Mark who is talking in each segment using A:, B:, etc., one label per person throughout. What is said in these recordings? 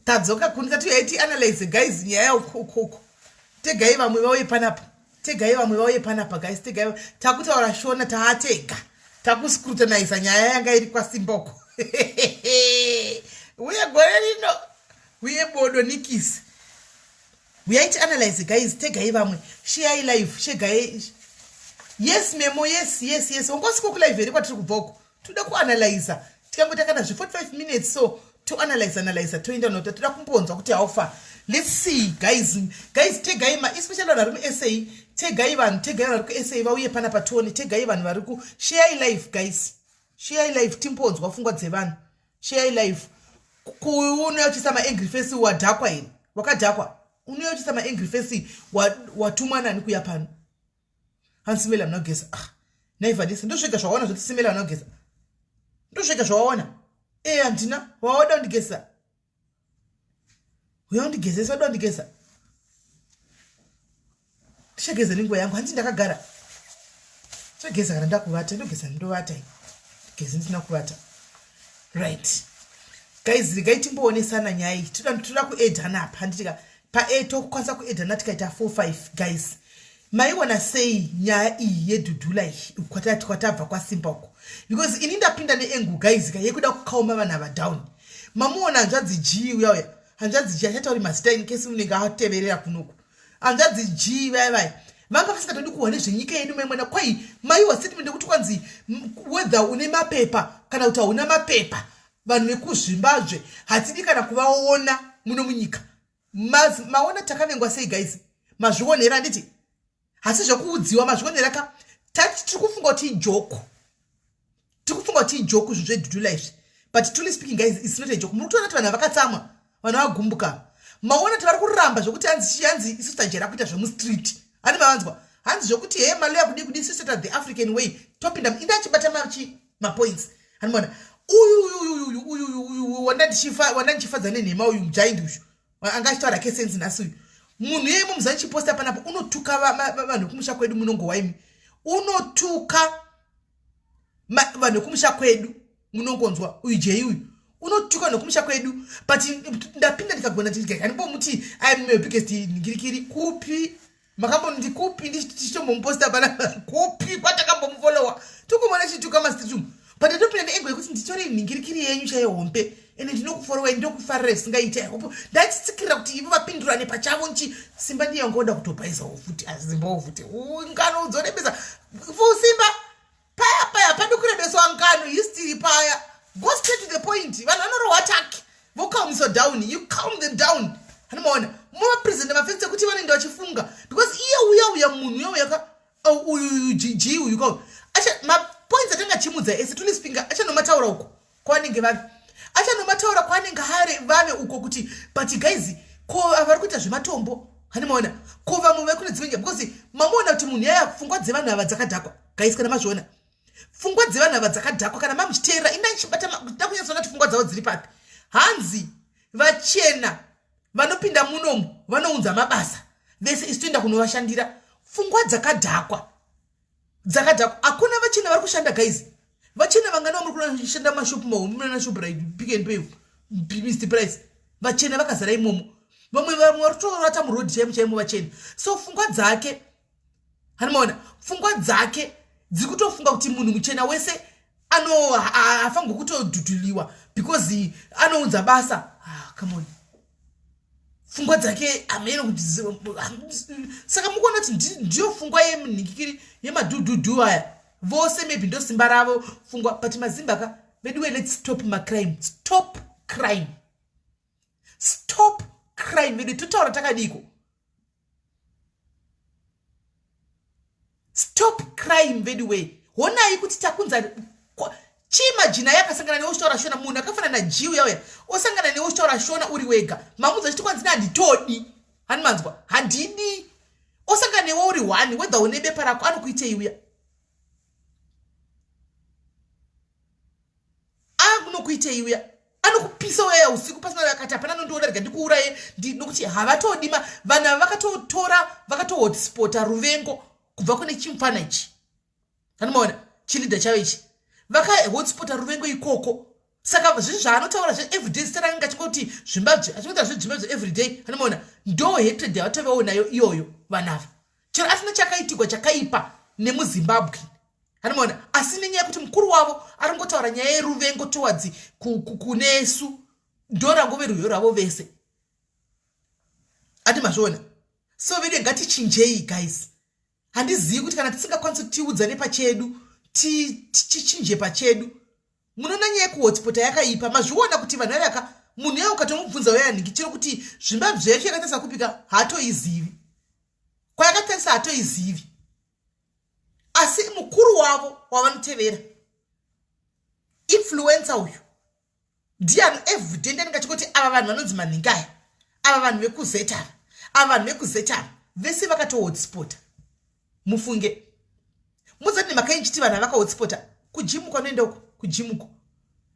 A: Tadzoka kuno tati uyai tianalyze guys nyaya ukoko. Tegai vamwe vauye panapa. Tegai vamwe vauye panapa guys. Tegai takutaura shona taatega. Takuscrutinize nyaya yanga iri kwaSimba uko. Uye gore rino uye bodo nikisi. Uyai tianalyze guys tegai vamwe. Share live, shegai. Yes memo, yes, yes, yes. Wanga usiko kulive here kwatiri kubva uko? Toda kuanalyza. Tikangoita kana zve 45 minutes so to analyze analyze toenda nota toda kumbonzwa kuti how far. Let's see guys. Guys tegai ma especially vanhu vari muSA, tegai vanhu, tegai vanhu vari kuSA vauye pana patione, tegai vanhu vari ku share live guys. Share live timbonzwa pfungwa dzevanhu. Share live. Kuunoya uchisa ma angry face wadhakwa here? Wakadhakwa. Unoya uchisa ma angry face watumwa nani kuya pano? Hansimela munogeza. Ah. Nhai Vanessa, ndozvega zvawaona zvoti simela vanogeza. Ndozvega zvawaona. Eh, handina. Wawada undigeza. Uya undigezesa, wada undigeza. Ndichageza nenguva yangu, hanti ndakagara. Ndichageza kana ndakuvata, ndogeza ndovata. Geze ndisina kuvata. Right. Guys, regai timboonesana nyaya iyi. Toda kuedhana apa, handiti ka? Pa tokwanisa kuedhana tikaita 4 5 guys. Maiona sei nyaya iyi yedhudhula iyi kwatabva kwaSimba uko? Because ini ndapinda neengu guys ka yekuda kukaoma vanhu ava down. Mamuona hanzvadzi G uya uya. Hanzvadzi G achatauri mazita in case unenge ateverera kunoku. Hanzvadzi G vaya vaya vanga vasingatodi kuhwa nezvenyika yedu mai mwana kwai maiwa statement yekuti kwanzi whether une mapepa kana kuti hauna mapepa vanhu vekuzvimbazve hatidi kana kuvaona muno munyika. Maona takavengwa sei guys? Mazvionera handiti? Hasi zvekuudziwa mazvionera ka? Tiri kufunga kuti ijoku. Tiri kufunga kuti ijoku zvinhu zvedhudhula izvi. But truly speaking guys, it's not a joke. Muri kutoona kuti vanhu vakatsamwa, vanhu vagumbuka. Maona kuti vari kuramba zvekuti hanzi hanzi isusu tajaira kuita zvemustreet. Hani mavanzwa? Hanzi zvekuti he maloya kudii kudii isusu toita the African way. Topinda inda achibata machi mapoints. Hani maona? Uyu uyu uyu uyu uyu uyu uyu wanda ndichifadza nenhema uyu mugiant uyu. Anga achitaura kesenzi nhasi uyu. Munhu iyeye mumuzani chiposta panapa unotuka vanhu vekumusha kwedu munongowa imi. Unotuka vanhu vekumusha kwedu munongonzwa uyu jei uyu unotuka vanhu vekumusha kwedu but ndapinda ndikagona ndikandimbomuti I'm your biggest ngirikiri kupi makambonzi kupi ndichitombomuposta pana kupi kwatakambomufollowa tokumona chituka mastreet umu but ndopinda neengo yekuti nditore nhingirikiri yenyu chaiyo hombe ende ndinokufollowa ndinokufarira zvisingaite. I hope ndachitsikirira kuti ivo vapindurane pachavo nchi Simba ndiye wangoda kutobhaizawo futi asimbawo futi ngano dzorebesa Simba paya paya padi kurebeswa ngano history paya go straight to the point. Vanhu vanorohwa taki vokalmiswa down, you calm them down. Hanomaona muvapresenta mafesi ekuti vanoenda vachifunga because iye uya uya munhu uya uya ka uyu G uyu ka acha mapoints atanga achimudza ese truly speaking achanomataura uko kwavanenge vave achanomataura kwaanenge vave uko kuti but guys ko vari kuita zvematombo hanimaona ko vamwe vari kune dzimwe because mamuona kuti munhu yaya pfungwa dzevanhu ava dzakadhakwa guys kana mazviona pfungwa dzevanhu ava dzakadhakwa kana mamuchiteerera inda ndichibata da kunyatsoona kuti pfungwa dzavo dziri papi. Hanzi vachena vanopinda munomu vanounza mabasa vese isu toenda kunovashandira. Pfungwa dzakadhakwa dzakadhakwa. Hakuna vachena vari kushanda guys. Vachena vangani vamuri kushanda mumashop mahombe munana Shoprite, Pick n Pay, Mr Price, vachena vakazara imomo. Vamwe vamwe vari kutorata muroad chaimo chaimo vachena. So pfungwa dzake hanimaona pfungwa dzake dziri kutofunga kuti munhu muchena wese afanirwa kutodhudhuliwa because anounza basa. Ah, come on. Pfungwa dzake hameno kuti saka mukuona kuti ndiyo pfungwa yemunhikikiri yemadhudhudhu aya vose maybe ndo simba ravo pfungwa but mazimba ka veduwe let's stop macrime, stop crime, stop crime vedu totaura takadiko stop crime veduwe. Honai kuti takunza chiimajina yakasangana newe uchitaura shona munhu akafanana naG uya uya osangana newe uchitaura shona uri wega mamudza achiti kwanzi handitodi hanimanzwa handidi osangana newe uri one whether une bepa rako anokuitei uya anokuitei uya anokupisa uya usiku pasina akati hapana anondiona rega ndikuuraye nokuti havatodi vanhu ava vakatotora vakatohotspota ruvengo kubva kune chimufana ichi hanimaona chilidha chavo ichi vakahotspota ruvengo ikoko. Saka zvinhu zvaanotaura zveeveryday, zita range achingoti Zvimbabwe, achingotaura zveZimbabwe everyday, anomaona ndo hatred yavatovewo nayo iyoyo vanhu ava. Chero asina chakaitigwa chakaipa nemuZimbabwe, anomaona, asi nenyaya yekuti mukuru wavo ari kungotaura nyaya yeruvengo towards kunesu, ndo rangove rwiyo rwavo vese. Ati mazviona? So vede, ngatichinjei, guys. Handizivi kuti kana tisingakwanisi kuti tiudzane pachedu, tichinje pachedu. Munoona, nyaya yekuhotspota yakaipa. Mazviona kuti vanhu vavaka munhu yavo, ukatomubvunza wayanhingi chero kuti Zimbabwe yacho yakatarisa kupika, haatoizivi kwayakatarisa, haatoizivi. Asi mukuru wavo wavanotevera, influencer uyu, ndiani? Everyday ndanenge achingoti ava vanhu vanonzi manhingi aya, ava vanhu vekuzeta ava, ava vanhu vekuzeta ava, vese vakatohotspota. Mufunge muzati nemhaka inchiti vanhu avakahotspota kugym kwanoenda uko, kugym uko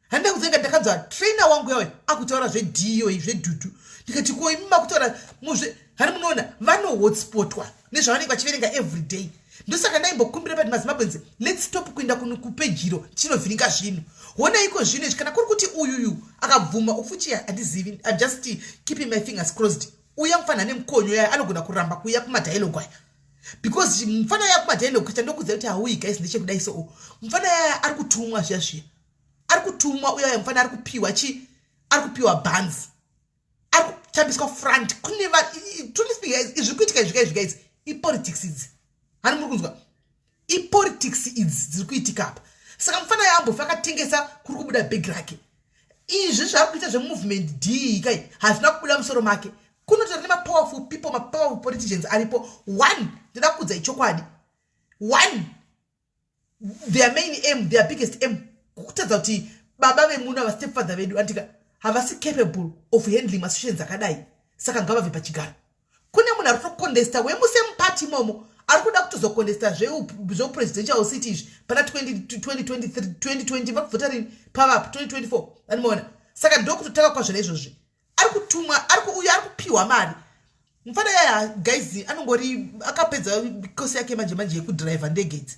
A: handida kudzenga. Ndakanzwa trainer wangu yawe akutaura zvedhiyo zvedhudhu, ndikati, "Ko imi makutaura muzve hani?" Munoona, vanohotspotwa nezvavanenge vachiverenga everyday. Ndosaka ndaimbokumbira pati, maZimbabweans, let's stop kuenda kupejiro tichinovhiringa zvinhu. Honaiko zvinhu izvi, kana kuri kuti uyuyu akabvuma ufuchi, handizivi, I'm just keeping my fingers crossed. Uya mufana nemukonyo yaya anogona kuramba kuuya kumadialogue aya, because mufana yaya kumadialogue, chandokudza kuti hauyi, guys, ndechekudai. So mufana yaya ari kutumwa zviya zviya, ari kutumwa uyaya mufana, ari kupiwa chi, ari kupiwa bhanzi, ari kutambiswa front. Kune, truly speaking, zviri kuitika izvi, guys, guys, ipolitics idzi. Hani muri kunzwa? Ipolitics idzi dziri kuitika apa. Saka mufana yaambofa akatengesa kuri kubuda bhegi rake. Izvi zvaari kuita zvemovement d kai hazvina kubuda musoro make. Kunotora nemapowerful people, mapowerful politicians aripo. One, ndoda kuudzai chokwadi, one, their main aim, their biggest aim, kutadza kuti baba vemuno ava, stepfather vedu, andika havasi capable of handling masituations akadai, saka ngavabve pachigaro. Kune munhu ari kutocontesta wemusame party imomo, ari kuda kutozocontesta zveupresidential seat izvi pana 2023, 2020 vakuvhota rini pavapo, 2024, animaona. Saka ndokutotanga kwazvona izvozvi. Ari kutumwa, uyo ari kupiwa mari mufana yaya, guys, anongori akapedza kosi yake manje manje yekudhiraivha ndege idzi,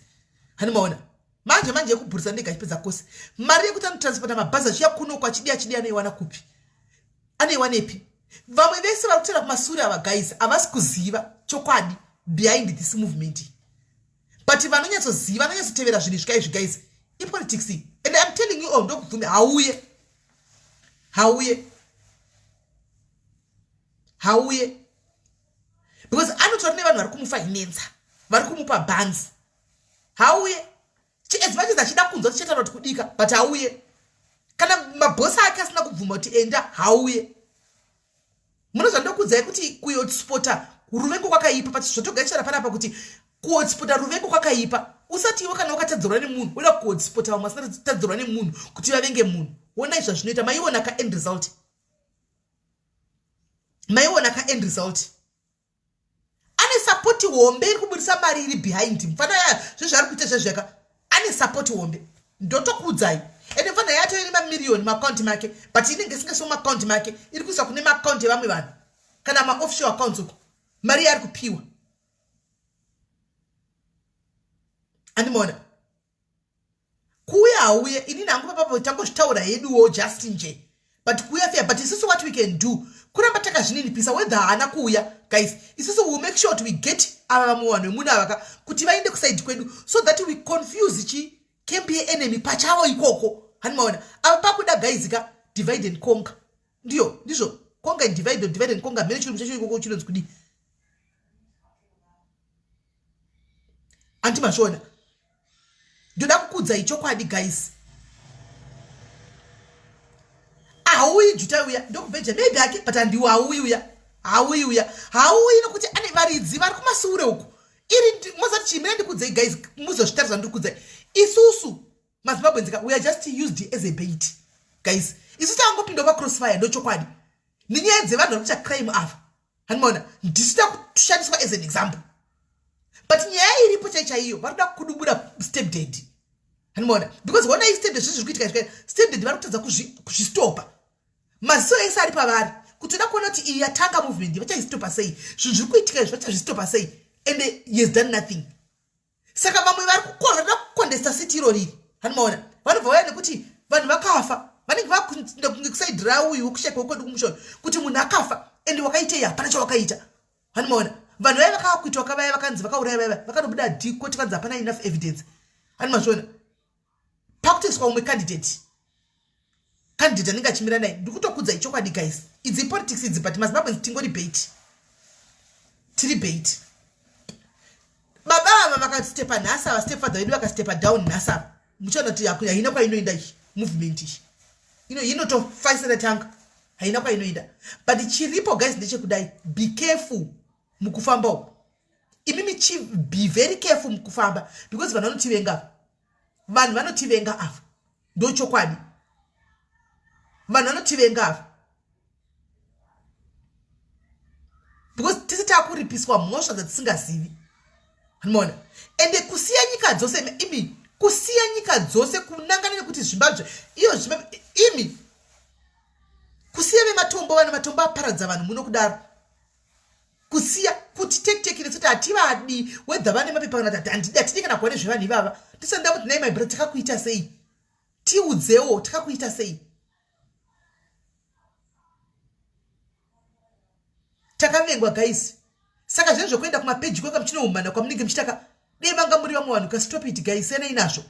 A: hanimaona, manje manje yekubhurisa ndege. Achipedza kosi, mari yekuti anotransporta mabhazi achiya kunoko, achidi achidi, anoiwana kupi? Anoiwanepi? Vamwe vese vari kutera kumasure ava, guys, havasi kuziva chokwadi behind this movement, but vanonyatsoziva, vanonyatsotevera zvinhu izvi kaizvi, guys, ipolitics. And I'm telling you all, ndokubvumi, hauye, hauye, hauye, because anotori nevanhu vari kumufinansa, vari kumupa bhanzi. Hauye. As much as achida kunzwa tichataura kuti kudika, but hauye. Kana mabhosi ake asina kubvuma kuti enda, hauye. Munozvandokudzai kuti kuhotspota ruvengo kwakaipa. But zvatogaishara panapa kuti kuhotspota ruvengo kwakaipa. Usati iwe kana wakatadzirwa nemunhu uda kuhotspota vamwe vasina tadzirwa nemunhu kuti vavenge munhu. Onai zvazvinoita. Maiona kaend result, maiona kaend result. Ane support hombe iri kubudisa mari iri behind mufana yaya. Zvezvaari kuita zvezveka, ane support hombe, ndotokuudzai. Ende mufana yacho ine mamiriyoni maakaunti make, but inenge isingasiwo maakaunti make, iri kuiswa kune maakaunti evamwe vanhu kana maoffshore accounts uko mari yaari kupiwa. Andimaona kuuya hauye. Inini hangu papapo tangozvitaura heduwo just nje, but kuuya fair. But isusu what we can do, kuramba takazvininipisa. Whether haana kuuya, guys, isusu will make sure kuti we get ava vamwe vanhu vemunhu avaka kuti vaende kuside kwedu, so that we confuse chi camp yeenemy pachavo ikoko. Hanimaona ava pakuda, guys, ka divide and conquer. Ndiyo, ndizvo, conquer and divide, divide and conquer. Mene chirungu chacho ikoko chinonzi kudii? Anti mazviona? Ndoda kukudzai chokwadi, guys. Hauyi jutai uya ndokubheja maybe ake, but handiwo. Hauyi uya, hauyi uya, hauyi, nokuti ane varidzi vari kumasure uku. Iri mozati chimira, ndikudzei, guys, muzozvitarisa. Ndikudzai, isusu maZimbabweans, we are just used as a bait, guys. Isusu tangopinda pacrossfire, ndochokwadi, nenyaya dzevanhu vari kuita crime ava. Hanimaona, ndisu takushandiswa as an example, but nyaya iripo chai chaiyo, vari kuda kudubura step dad. Hanimaona, because honai step dad, zvezvi zviri kuitika zvika step dad vari kutadza kuzvistopa. Maziso ese ari pavari kuti toda kuona kuti iyi yatanga movement vachaistopa sei, zvinhu zviri kuitika izvi vachazvistopa sei, and he has done nothing. Saka vamwe vari kuda kucontesta seat iro riri, hanimaona, vanobva vauya nekuti vanhu vakafa. Vanenge vakuenda kunge kusaidi rauyu wekushaikwa kwedu kumusha uyu kuti munhu akafa ende wakaitei hapana chawakaita. Hani maona vanhu vaya vakakuitwa kavaya vakanzi vakauraya vaya vakanobuda dhikoti vanzi hapana enough evidence. Hani mazviona pakutoiswa umwe candidate candidate anenge achimira naye. Ndikutokudza ichokwadi guys, idzi politics idzi, but maZimbabweans tingori bait, tiri bait. Baba ava vakastepa nhasi ava, stepfather vedu vakastepa down nhasi ava, muchiona kuti haina kwainoenda iyi movement iyi, ino inotofaisira tanga, haina kwainoenda. But chiripo guys ndechekudai, be careful mukufamba uku. Imimi be very careful mukufamba because vanhu vanotivenga, vanhu vanotivenga ava, ndochokwadi, vanhu vanotivenga ava because tisi taakuripiswa mhosva dzatisingazivi. Maona, ende kusiya nyika dzose imi, kusiya nyika dzose kunangana nekuti Zimbabwe iyo Zimbabwe imi, kusiya vematombo, vana matombo aparadza vanhu muno kudaro, kusiya kuti tekiteki nesoti hativadi, wedha vane mapepa kana kuti handidi, hatidi kana kuva nezvevanhu ivava. Tisanda kuti nai my brother, takakuita sei? Tiudzewo, takakuita sei? Takavengwa guys. Saka zvinhu zvokuenda kumapeji kweka muchinoumana kwamunenge muchitaka, dei vanga muri vamwe vanhu kastop it guys, siyanai nazvo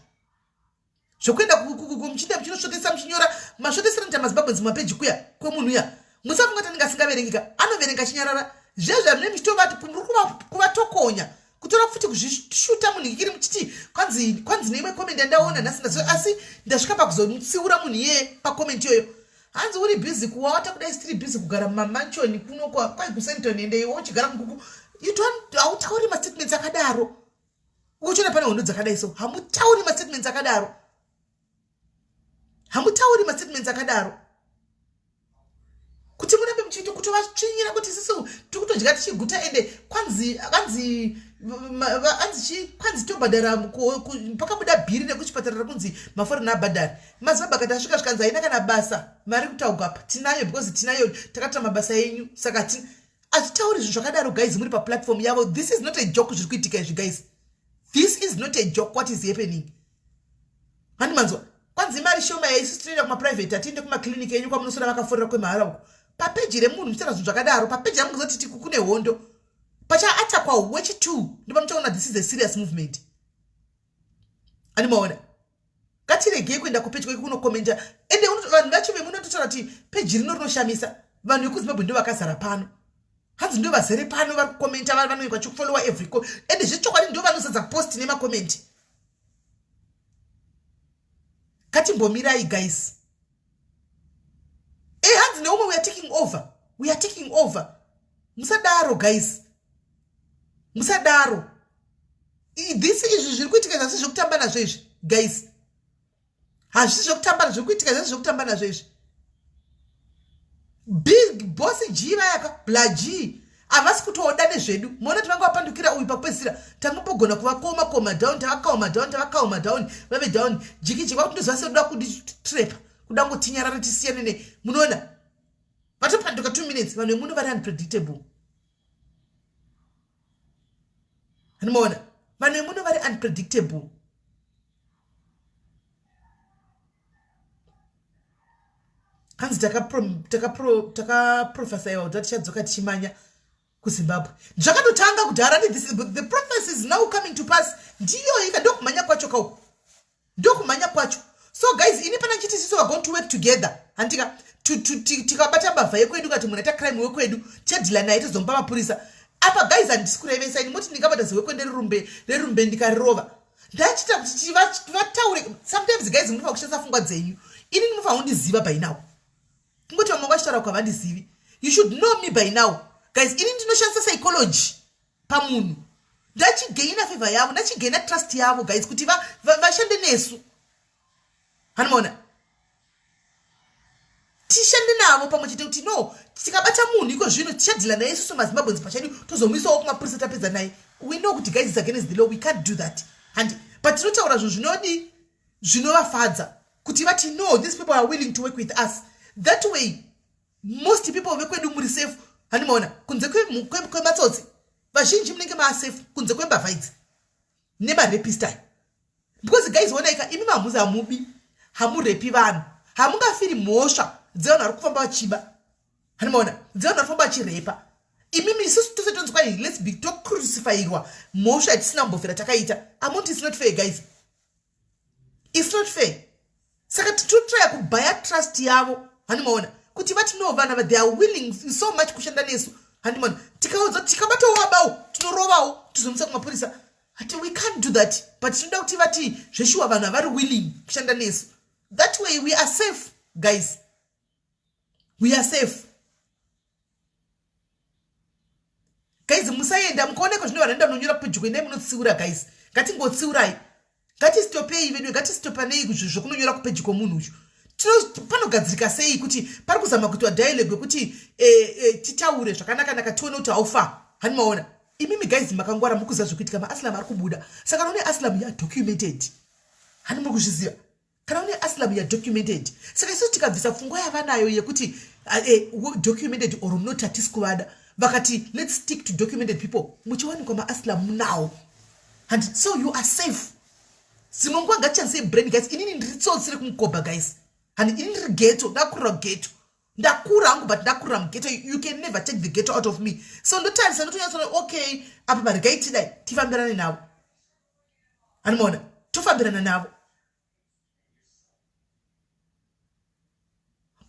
A: zvokuenda muchienda muchinosvotesa, muchinyora masvotesera nita maZimbabweans mumapeji kuya kwemunhu uya. Musafunga kuti anenge asingaverengika, anoverenga achinyarara. Zvezvo hamune muchitovati muri kuvatokonya, kutora futi kuzvishuta munhikiri muchiti kwanzi kwanzi neimwe comment yandaona nhasi ndazo, asi ndasvika pakuzomutsiura munhu iyeye pacomment iyoyo. Hanzi uri busy kuwata kudai, tiri busy kugara mumamansion kuno kwai kuSandton, ende iwe uchigara mukuku. You don't, hautauri mastatements akadaro uchiona pane hondo dzakadai so. Hamutauri mastatements akadaro, hamutauri mastatements akadaro kuti murambe muchiita kutovatsvinyira kuti isusu tiri kutodya tichiguta. Ende kwanzi kwanzi anzi chi kwanzi tobhadhara, pakabuda bhiri rekuchipatara rekunzi maforeign abhadhari. Madzibaba akati asvika zvikanzi haina kana basa mari kutaugwa apa, tinayo because tinayo, takaita mabasa enyu. Saka hazvitauri zvinhu zvakadaro guys, muri paplatform yavo. This is not a joke zviri kuitika izvi guys, this is not a joke what is happening. Handi manzwa kwanzi mari shoma yaisusu tinoenda kumaprivate, hatiende kumaclinic enyu kwamunosora vakaforera kwemahara uko. Papeji remunhu muchitaura zvinhu zvakadaro, papeji ramungazoti kune hondo, pachaatakwa wechi2 ndopamuchaona this is a serious movement. Ani maona, ngatiregei kuenda kupeji kweke kunokomenta. Ende vanhu vacho vemunototaura kuti peji rino rinoshamisa, vanhu vekuZimbabwe ndo vakazara pano, hanzi ndo vazere pano vari kukomenta, vanoikwa chifollowa every, ende zvechokwadi ndo vanozadza post nemakomenti. Katimbomirai guys. E hanzi neumwe, we are taking over, we are taking over. Musadaro guys, musadaro. This izvi zviri kuitika zvasi zvekutamba nazvo izvi guys, hazvisi zvekutamba, zviri kuitika zvasi zvekutamba nazvo izvi. Big Boss G vayaka bla G havasi kutoda nezvedu. Muona kuti vanga vapandukira uyu pakupedzisira, tangambogona kuvakoma koma down, tavakaoma down, tavakaoma down, vave down jikijiki, vakutoziva sekuda kuditrepa, kuda ngotinyarara tisiyane ne. Munoona vatopanduka 2 minutes. Vanhu vemuno vari unpredictable. Anomaona vanhu vemuno vari unpredictable. Hanzi takaprofesaiwa kuti tichadzoka tichimanya kuZimbabwe. Zvakatotanga kudhara. The prophecy is now coming to pass. Ndiyo ika ndokumhanya kwacho kauko, ndokumhanya kwacho. So guys, ini pana nchiti siso are going to work together, handika tikabata mbavha yekwedu, kati munhu aita crime wekwedu, tichadhila naye, tozomupa mapurisa. Apa guys, handisi kurevesa ini, moti ndingabata ziwekwedu rerumbe rerumbe ndikarirova, ndachiita kuti vataure. Sometimes guys, munofanira kushandisa pfungwa dzenyu. Ini ndinofanira kundiziva by now, kungoti vamwe vachitaura kwavandizivi. You should know me by now guys. Ini ndinoshandisa psychology pamunhu, ndachigaina favor yavo, ndachigaina trust yavo guys, kuti vashande nesu. Hanimaona tishande navo pamwe chete kuti no, tikabata munhu iko zvino tichadhila naye isusu maZimbabweans pachedu, tozomuisawo kumapurisa tapedza naye. We know kuti guys is against the law, we can't do that handi, but tinotaura zvinhu zvinodi zvinovafadza kuti vati no, these people are willing to work with us. That way most people vekwedu muri safe. Handimaona kunze kwematsotsi vazhinji munenge maasafe, kunze kwembavha idzi nemarapist aya, because guys, onaika imi mamuzi hamubi, hamurepi vanhu. Hamungafiri mhosva dzevanhu vari kufamba vachiba. Hanimaona dzevanhu vari kufamba vachirepa. Imimi isusu tose tonzi kwai let's be tocrucifyirwa mhosva yatisina kumbofira takaita. Amount is not fair guys. It's not fair. Saka titotraya kubaya trust yavo. Hanimaona kuti vati no vana they are willing so much kushanda nesu. Hanimaona tikaudza tikabatawo vabawo tinorovawo tozomisa kumapurisa. Hati we can't do that but tinoda kuti vati zveshuwa vanhu havari willing kushanda nesu. That way we are safe guys. We are safe. Guys musaenda mukaonekwa zvino vanhu vanoenda kunonyora pedyo endai munotsiura guys. Ngatingotsiurai. Ngatistopei vedu ngatistopanei zvekunonyora kupeji kwomunhu uyu. Panogadzirika sei kuti pari kuzama kuitwa dialogue yekuti eh, eh, titaure zvakanaka naka tione kuti how far. Hani maona? Imimi guys makangwara mukuziva zvekuitika maaslam ari kubuda. Saka kana une aslam ya documented. Hani muri kuzviziva? Kana une aslam ya documented. Saka isusu tikabvisa pfungwa yavanayo yekuti eh, documented or not hatisi kuvada. Vakati let's stick to documented people. Muchiwanikwa maaslam munawo. And so you are safe. Dzimwe nguva ngatishandisei brain guys. Inini ndiri tsotsi rekumukobha guys. And ini ndiri ghetto, ndakurira ghetto. Ndakura hangu but ndakurira mughetto. You can never take the ghetto out of me. So ndotarisa ndotonyatsoona okay apa paregai tidai tifambirane navo. Anomaona tofambirana navo.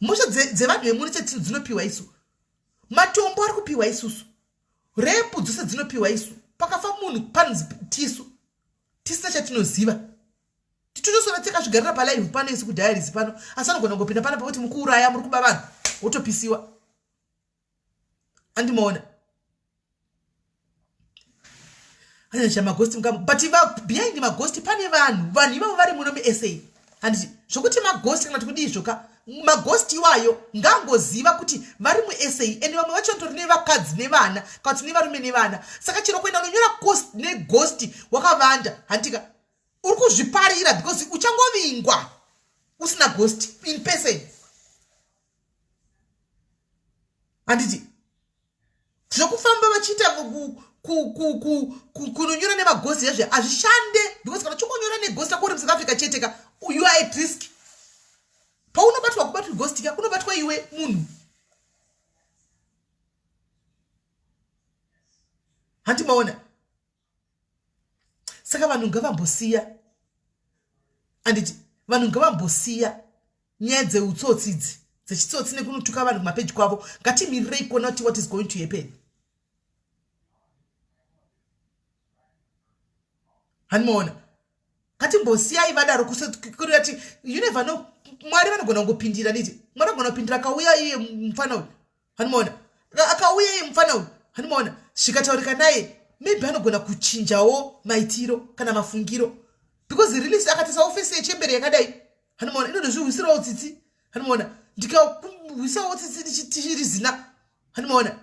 A: Mhosva dzevanhu vemuno chete dzinopiwa isu. Matombo ari kupiwa isusu. Repu dzose dzinopiwa isu. Pakafa munhu panonzi tisu. Tisina chatinoziva. Titotosora takazvigarira palive pano isu kudiaries pano. Asi anogona kungopinda pana pakuti mukuuraya muri kuba vanhu. Wotopisiwa. Andimaona. Anyasha magosti mukamu but behind magosti pane vanhu vanhu ivavo vari muno muSA handiti zvokuti magosti kana kuti kudii zvoka magosti iwayo ngangoziva kuti vari muSA and vamwe vacho tori nevakadzi nevana kana kuti nevarume nevana saka chero kuenda unonyora cost negosti wakavanda handika uri kuzviparira because uchangovingwa usina ghost in person handiti zvekufamba vachiita kunonyora nemagosi ezve hazvishande because kana chongonyora negosi rako uri musouth africa chete ka you are at risk paunobatwa kubatwi gosti ka kunobatwa iwe munhu hanti maona saka vanhu ngavambosiya anditi vanhu ngavambosiya nyaya dzeutsotsi idzi dzechitsotsi nekunotuka vanhu kumapeji kwavo ngatimirirei kuona kuti what is going to happen hanimaona ngatimbosiyai vadaro kurati you never know mwari vanogona kungopindira nditi mwari vanogona kupindira akauya iye mufana uyu Hanimaona akauya iye mufana uyu hanimaona zvikataurika naye maybe anogona kuchinjawo maitiro kana mafungiro because release akatisa ofesi yechembere yakadai hanimaona inodozvihwisirawo tsitsi hanimaona ndikahwisawo tsitsi tichirizina hanimaona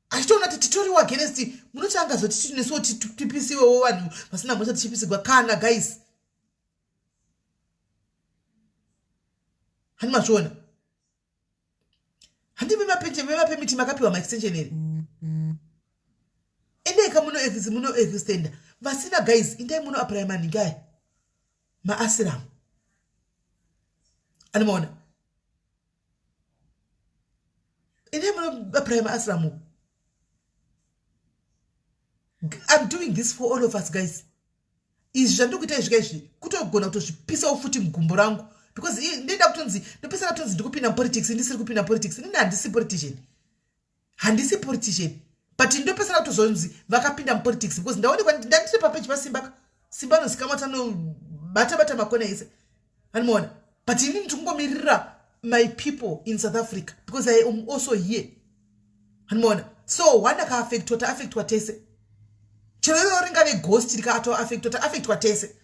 A: achitoona kuti titoriwo against munoti angazoti nesuwo tipisiwewo vanhu vasina mhosva tichipisigwa kana guys hanimazviona handi vemapemiti makapiwa maextension here endai ka muno muno extenda vasina guys indai muno apply maningi aya maasiram animaona endai muno apply maasiram uku i'm doing this for all of us guys izvi zvandiri kuita izvi kaizvi kutogona kutozvipisawo futi mugumbo rangu because ndinoda kutonzi ndopisa ndatonzi ndikupinda mupolitics ndisiri kupinda mupolitics inini handisi politician handisi politician but ndopesana kutozonzi vakapinda mupolitics because ndaonekwa ndandiri papeji pasimba ka simba anozikamwa tanobata bata makona ese animoona but inini ndiri kungomirira my people in south africa because i am also here animoona so one akaafektwa taafektwa tese chero iroro ringave ghost rikatoafektwa taafektwa tese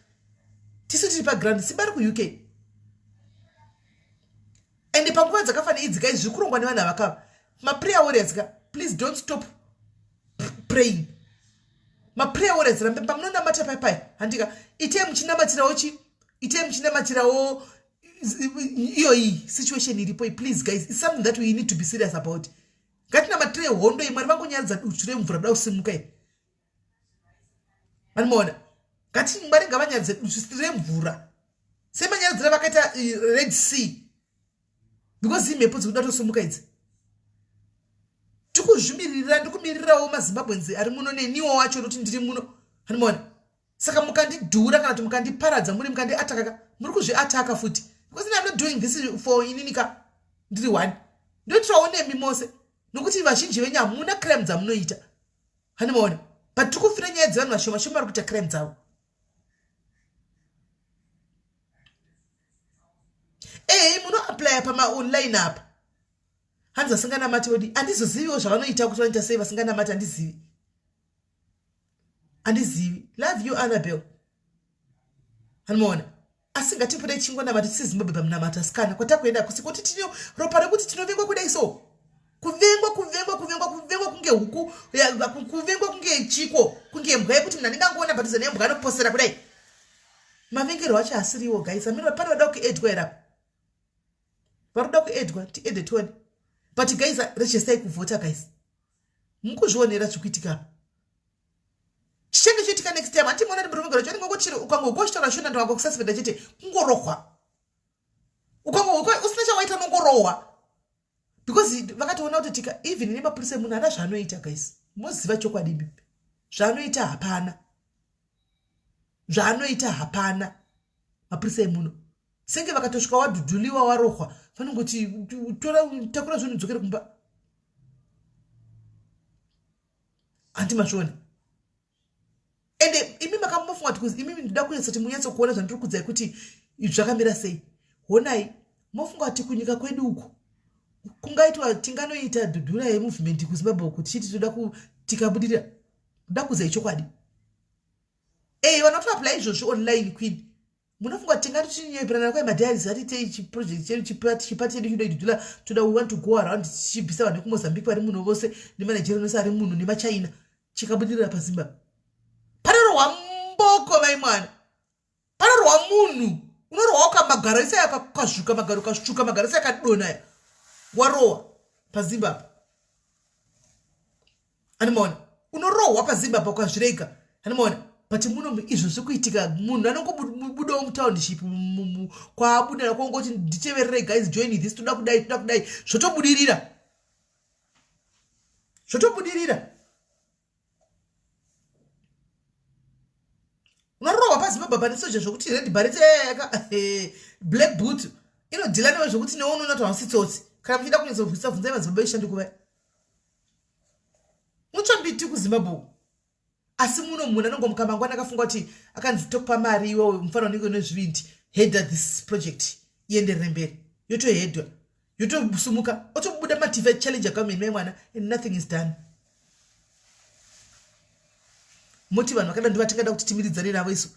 A: tisu tiri paground simba ri kuuk and panguva dzakafanira idzi kai zviri kurongwa nevanhu avakava maprayer warriors ka please don't stop praying maprayer warriors rambe pamunonamata pai pai handika itei muchinamatirawo chi itei muchinamatirawo iyoyi situation iripo please guys it's something that we need to be serious about ngatinamatirei hondo iyi mwari vangonyaradza dutu remvura kuda kusimuka iyi vanomaona ngati mwari ngavanyaradze dutu remvura semanyaradzira vakaita eh, red sea. Because imhepo dzikuda tosumuka idzi. Tikuzvimiririra, ndikumirirawo maZimbabweans ari muno neniwo wacho noti ndiri muno. Hanimona. Saka mukandidhura kana kuti mukandiparadza muri mukandiataka ka muri kuzviataka futi. Because I'm not doing this for inini ka ndiri one. Ndoitirawo nemi mose nokuti vazhinji venyu hamuna crime dzamunoita. Hanimona. But tiri kufira nyaya dzevanhu vashoma shoma vari kuita crime dzavo. Ehe munoaplya pamaonline apa. Hanzi vasinganamati vodi handizoziviwo zvavanoita kuti vanoita sei vasinganamati handizivi. Handizivi. Love you Annabel. Hanimona. Asi ngatipotei tichingonamata tisi Zimbabwe pamunamato asikana kwatakuenda kusi kuti tine ropa rekuti tinovengwa kudai so. Kuvengwa kuvengwa kuvengwa kuvengwa kunge huku kuvengwa kunge chiko kunge mbwa yekuti munhu anenge angoona padhuze nembwa anoposera kudai. Mavengero acho asiriwo guys. Amene pane vada kuedwa here apa? Varikuda kuedwa tiede tione. But guys registerai kuvhota guys. Mukuzvionera zvikuitika apa. Chichange choitika next time hanti muona kuti murume racho anenge chero ukangogoshitaura shona ndo agokususpenda chete kungorohwa. Ukango usina chawaita unongorohwa. Because vakatoona kuti tika even nemapurisa emunhu haana zvaanoita guys. Moziva chokwadi imi. Zvaanoita hapana. Zvaanoita hapana. Mapurisa emuno. Senge vakatosvika wadhudhuliwa warohwa vanongoti tora takura zvinhu dzokere kumba. Hanti mazviona. Ende imi makambofunga kuti imi ndinoda kunyatsa kuti munyatso kuona zvandiri kudzai kuti zvakamira sei. Honai mofunga kuti kunyika kwedu uku kungaitwa tinganoita dhudhura yemovement kuZimbabwe uku tichiti toda tikabudirira. Ndoda kudzai chokwadi. Eh vanotoapply izvozvi online queen. Munofunga kuti tingati tichinyeperana kwai madiaries atiitei chiproject chedu chipati chipati chedu chinoidhudhula toda we want to go around tichibvisa vanhu vekuMozambique vari muno vose nemaNigerian vose ari muno nemaChina chikabudirira paZimbabwe. Panorohwa mboko mai mwana. Panorohwa munhu. Unorohwa ukamagaro ese akakazvuka magaro kasvuka magaro ese akadonha aya. Warohwa paZimbabwe. Animaona unorohwa paZimbabwe ukazvirega. Animaona but muno izvo zviri kuitika munhu anongobudawo mutownship kwaabuda nakongoti nditeverere guys join this toda kudai toda kudai zvotobudirira zvotobudirira unorohwa paZimbabwe pane soja zvokuti red beret yaka black boot inodhila newe zvokuti newe unoona kuti hausi tsotsi kana muchida kunyatsobvunza bvunzai madzibaba eshanduko vaya mutsvambiti kuZimbabwe asi muno munhu anongomuka mangwana akafunga kuti akanzi tokupa mari iwewe mufana unenge une zvivindi header this project ienderere mberi yotohedwa yotosumuka otobuda mativi challenge government mai mwana and nothing is done. Moti vanhu vakada ndivatingada kuti timiridzane navo isu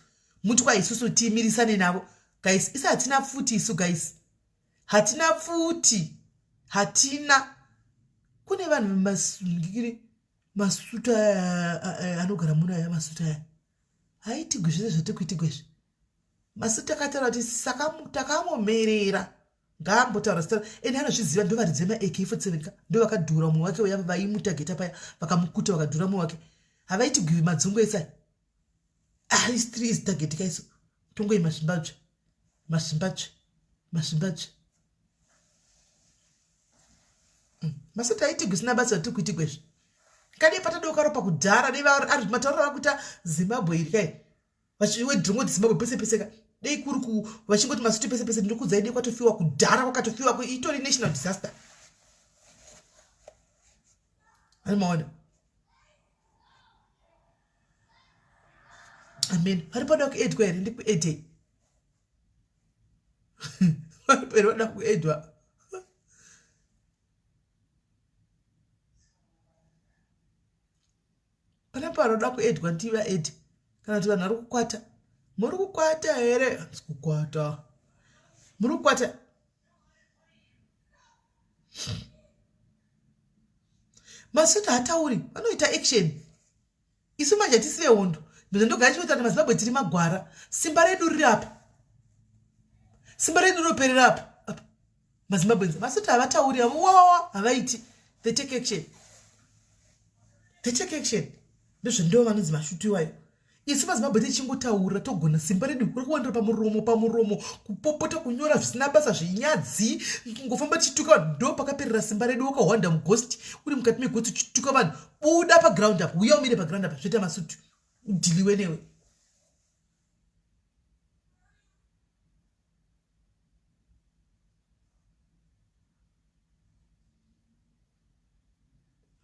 A: muti kwa isusu timirisane navo guys isi hatina pfuti isu guys hatina pfuti hatina kune vanhu masungiri masuta anogara muno aya masuta aya haitigwi zvese zvatikuitigwa izvi masuta akataura kuti takamumerera ngaambotaura zita ende anozviziva ndovaridzi vema AK47 ka ndovakadhura umwe wake uya vaimutageta paya vakamukuta vakadhura umwe wake havaitigwi madzungu ese aya ah, is three is target kaiso tongoi mazimbabwe mazimbabwe mazimbabwe Masati aitigwi sina basa tiri kuitigwa izvi. Kadi patadoka ropa kudhara dei ari matauriro ari kuita Zimbabwe iri kai. Vachiwedhongoti Zimbabwe pese pese ka. Dei kuri ku vachingoti masuti pese pese ndinokudzai dei kwatofiwa kudhara kwakatofiwa itori national disaster. Ani maona? Amen. Vari pada kuedwa here ndikuedei. Vari pada kuedwa. Pane panoda kuedwa ndiva edi kana kuti vanhu vari kukwata. Muri kukwata here? Handisi kukwata. Muri kukwata. Masutu hatauri, vanoita action. Isu manje hatisi vehondo. Ndozvandogara ndichitaura kuti maZimbabwe tiri magwara. Simba redu riri apa. Simba redu rinoperera apa. Apa. MaZimbabweans masutu havatauri havo wawawa havaiti. They take action. They take action. Ndozvendoo vanonzi mashutu iwayo. Isu maZimbabwe tichingotaura togona simba redu rikuwandira pamuromo pamuromo kupopota kunyora zvisina basa zvinyadzi kungofamba tichituka vanhu ndo pakaperera simba redu wakahwanda mughost uri mukati meghost uchituka vanhu buda paground apo uya umire paground apa zvoita masutu udhiliwe newe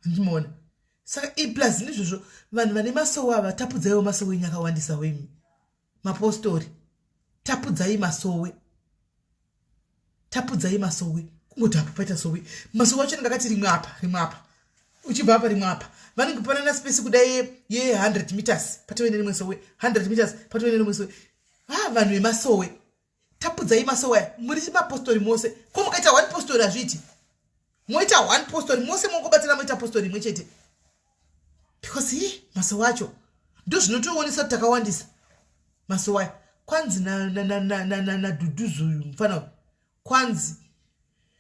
A: Ndimaona. Saka i plus ndizvozvo vanhu vane masowe ava tapudzaiwo masowe enyu akawandisa wemi. Mapostori. Tapudzai masowe. Tapudzai masowe. Kungoti apo paita sowe. Masowe acho anenge akati rimwe apa, rimwe apa. Uchibva apa rimwe apa. Vanenge panana space kuda ye, ye 100 meters patove nerimwe sowe. 100 meters patove nerimwe sowe. Ah vanhu vemasowe. Tapudzai masowe aya muri mapostori mose ko mukaita one postori hazviiti moita one postori mose mongobatsira moita postori imwe chete because hi masowe acho ndozvinotoonesa kuti takawandisa masowe aya kwanzi nadhudhuzu uyu mufana uyu kwanzi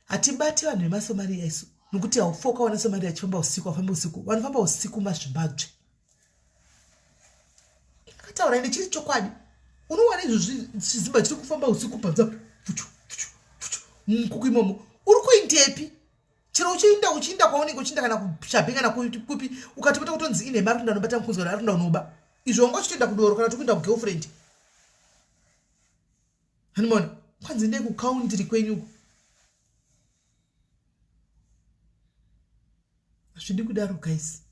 A: hatibati vanhu vemasomaria isu nokuti haufa ukaona somaria achifamba usiku afamba usiku vanofamba usiku mazvimbabwe akataura ende chiri chokwadi unowana izvo chizimba chiri kufamba usiku panza fuchu fuchu fuchu mukuku imomo uri kuindepi chero uchiinda uchiinda kwaunenge uchiinda kana kushabhi kana kupi ukatopota kutonzi inhema ari kuenda unobata mukunzi kana ari kuenda unoba izvo wanga uchitoenda kudoro kana tokuenda kugirlfriend hanimona kwanzi ndei kucountry kwenyuko hazvidi kudaro guys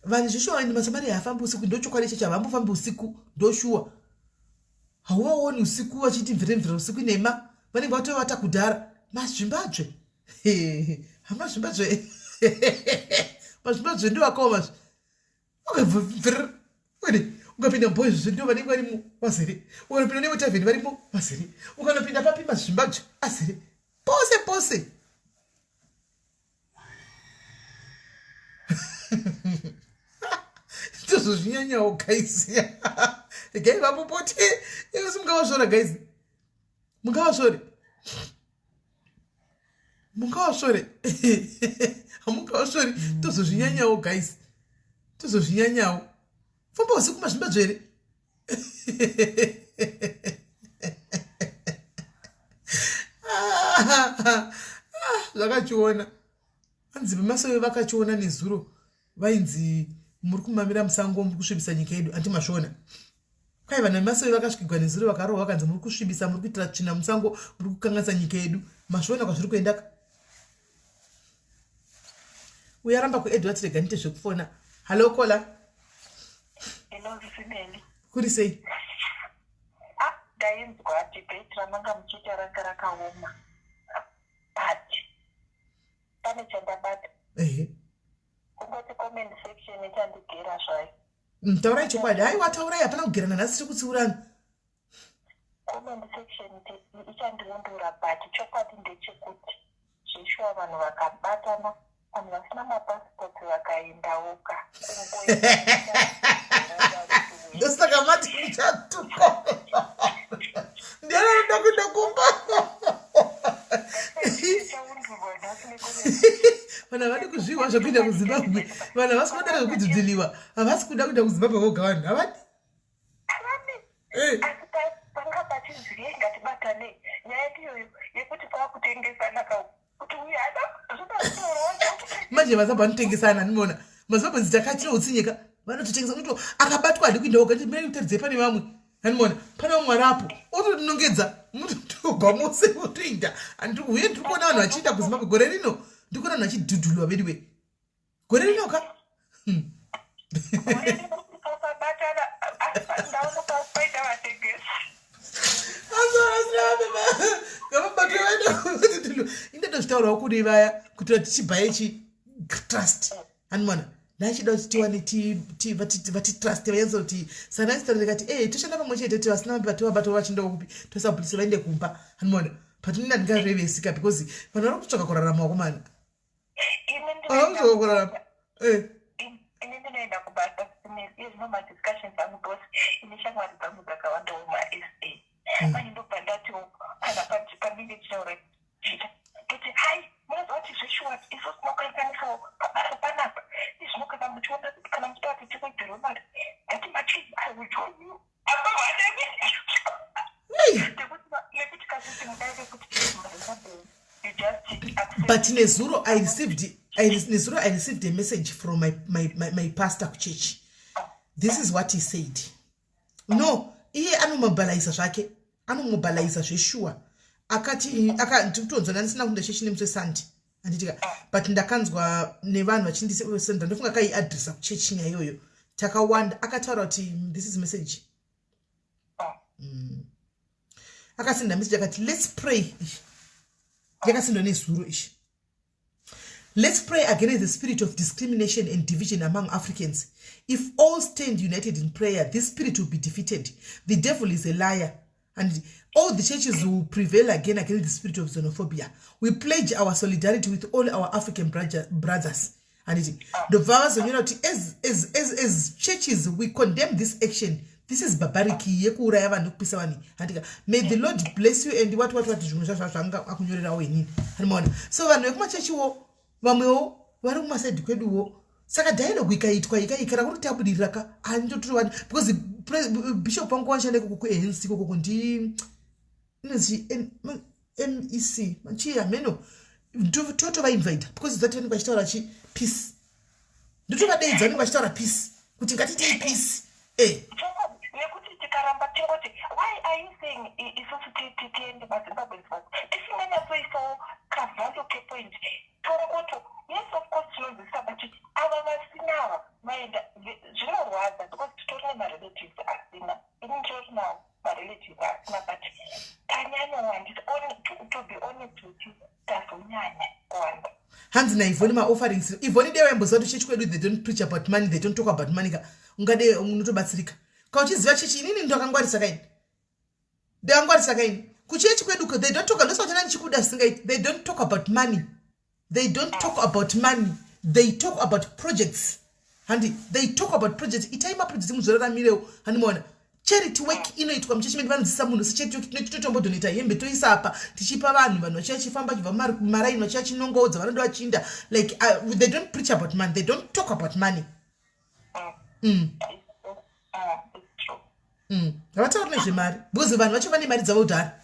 A: vanhu zveshuwa ende masamaria haafambi usiku ndochokwadi chacho havambofambi usiku ndoshuwa hauvaoni usiku vachiti mvere mvere usiku inema vanenge vatovata kudhara mazvimbadzve hamazvimbadzve mazvimbadzve ndiwakaoma ukapinda boys zve ndo vanenge varimo vazere ukanopinda nemutavheni varimo vazere ukanopinda papi mazvimbabzve azere pose pose tozozvinyanyawo guys regai vapopote isi mungavasvora guys mungavasvore mungavasvore hamungavasvori tozozvinyanyawo guys tozozvinyanyawo famba usiku mazvimbadzvere zvakachiona hanzi vemasowe vakachiona nezuro vainzi muri kumamira musango muri kusvibisa nyika yedu anti mazviona kwai vanhu vemasowe vakasvikigwa nezuro vakarohwa vakanzi muri kusvibisa muri kuitira tsvina musango muri kukanganisa nyika yedu mazviona kwazviri kuendaka uyo aramba kuedward rega ndiite zvekufona hallo kola kuri sei
B: ah, ndainzwa debate ramanga muchiita ranga rakaoma but pane chandabata
A: ehe
B: kungoti comment section ichandigera zvayo
A: mm, taurai chokwadi haiwa taurai hapana kugerana nhasi tiri kutsiurana
B: comment section ichandiundura but chokwadi ndechekuti zveshuwa vanhu vakabatana vanhu vasina mapasipoti vakaendawoka
A: ndosaka mati muchatuka ndiani anoda kuenda kumba vanhu havadi kuzvihwa zvekuenda kuzimbabwe vanhu havasi kuda zvekudzidhiliwa havasi kuda kuenda kuzimbabwe voga vanhu havadi
B: Eh. Asi panga pachinzi yei ngatibatane nyaya iyoyo yekuti kwakutengesana ka kuti uyu ada
A: manje mazabhu anotengesana ndinoona mazabhu nzi takatira utsinyeka vanototengesa unoto akabatwa hadi kuenda oga ndimene kutaridzei pane vamwe andimona pane vamwe variapo ototinongedza mutogwa mose otoenda uye ndiri kuona vanhu vachienda kuzimbabwe gore rino ndiri kuona vanhu vachidhudhulwa veduwe gore rino ka hmm. indotozvitaurawo kune vaya kuitira tichibhaye chi trust andimona ndachida kuti tiwane vatitrust vanyatsa kuti sanaisita ndikati e eh, toshanda pamwe chete ti vasina mapepa tovabata vachindawo kupi tosabudisa vaende kumba andimona but nina ndingarevesika because vanhu vari kutsvaka kurarama vakomana
B: Ini
A: kurarama eh.
B: Ini ndinoenda kubasa iye zvino madiscussions angu boss ini shamwari dzangu dzakawandawo masa hmm. manje ndobva ndatiwo kana pandinge tichitaura chita toti hai munoziva kuti zveshuwa isu tinokanganisawo pabasa panapa izvino kana muchiona kana muchida kuti tikuitirwe mari
A: But nezuro I received, nezuro I received a message from my pastor kuchurch. This is what he said. No, iye anomobiliza zvake, anomobiliza zveshuwa. Akati ndikutonzwa, ndandisina kuenda chechi nemusi weSunday, handitika? But ndakanzwa nevanhu vachindisenda, ndofunga kaiadresa kuchechi nyaya iyoyo, takawanda. Akataura kuti, this is message, Akasenda message akati, "Let's pray." Yakasendwa nezuro ishi. "Let's pray against the spirit of discrimination and division among Africans. If all stand united in prayer, this spirit will be defeated. The devil is a liar and all the churches will prevail again against the spirit of xenophobia. We pledge our solidarity with all our African brothers." Handiti? Ndobva vazonyora kuti, As churches, we condemn this action. This is barbaric, yekuuraya vanhu, nekupisa vanhu." Handika? "May the Lord bless you," and what what what, zvimwe zvazvo zvanga akunyorerawo inini, handimaona? So vanhu vekumachechiwo, vamwewo vari kumasaidi kweduwo. Saka dialogue ikaitwa, ikaikara kuri tabudirira ka, handitotovani, because bishop wangu wanshanda ikoko kuANC ikokoko, ndi inonzi MEC chii, hameno. Totovainvita because zati vanenge vachitaura chi peace, ndotovadeidza, vanenge vachitaura peace, kuti ngatitei peace e.
B: Nekuti tikaramba tingoti, why are you saying isusu tiende maZimbabweans tisinganyatsoisawo kavalue kepoint, tongoto, yes, of course tinonzwisisa, but ava vasinava vaenda, zvinorwadza because titori nemarelatives asina. Ini nditori nawo marelatives asina, but tanyanyowandisa. To be honest with you, tazonyanya kuwanda.
A: Hanzi naIvoni, maofferings. Ivoni, dai waimboziva kuti chechi kwedu they don't preach about money, they don't talk about money ka, ungade unotobatsirika ka uchiziva chechi. Inini ndakangwarisa kaini, ndakangwarisa kaini. Kuchechi kwedu they don't talk, ndosaka ndichikuda zvisingaiti. They don't talk about money, they don't talk about money, they talk about projects. Handi? They talk about projects. Itai maprojects muzoraramirewo, handimaona? Charity work inoitwa muchechi medu, vanodzidzisa munhu secharity work. Tinotombodonata hembe, toisa apa, tichipa vanhu, vanhu vachiya chifamba chibva mumaraini, vachiya chinongodza vanoda vachinda. Like, they don't preach about money, they don't talk about money. Havatauri nezvemari because vanhu vacho vane mari dzavo kudhara.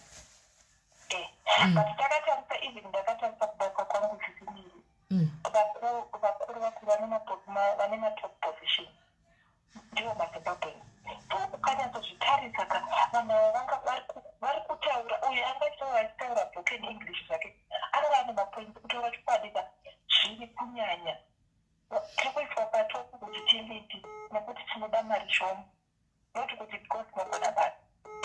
B: But takatarisa, even ndakatarisa kubasa kwangu zvisimiri, vakuru vakuru vane matop position ndivo maZimbabwean. So ukanyatsozvitarisa ka, vanhu ava vanga vari kutaura, uyu angachitaura achitaura broken English zvake, anga ane mapoints. Kutaura chokwadi ka, zviri kunyanya tiri kuiswa patop kuti tilidi nekuti tinoda mari shoma, not kuti because tinogona basa.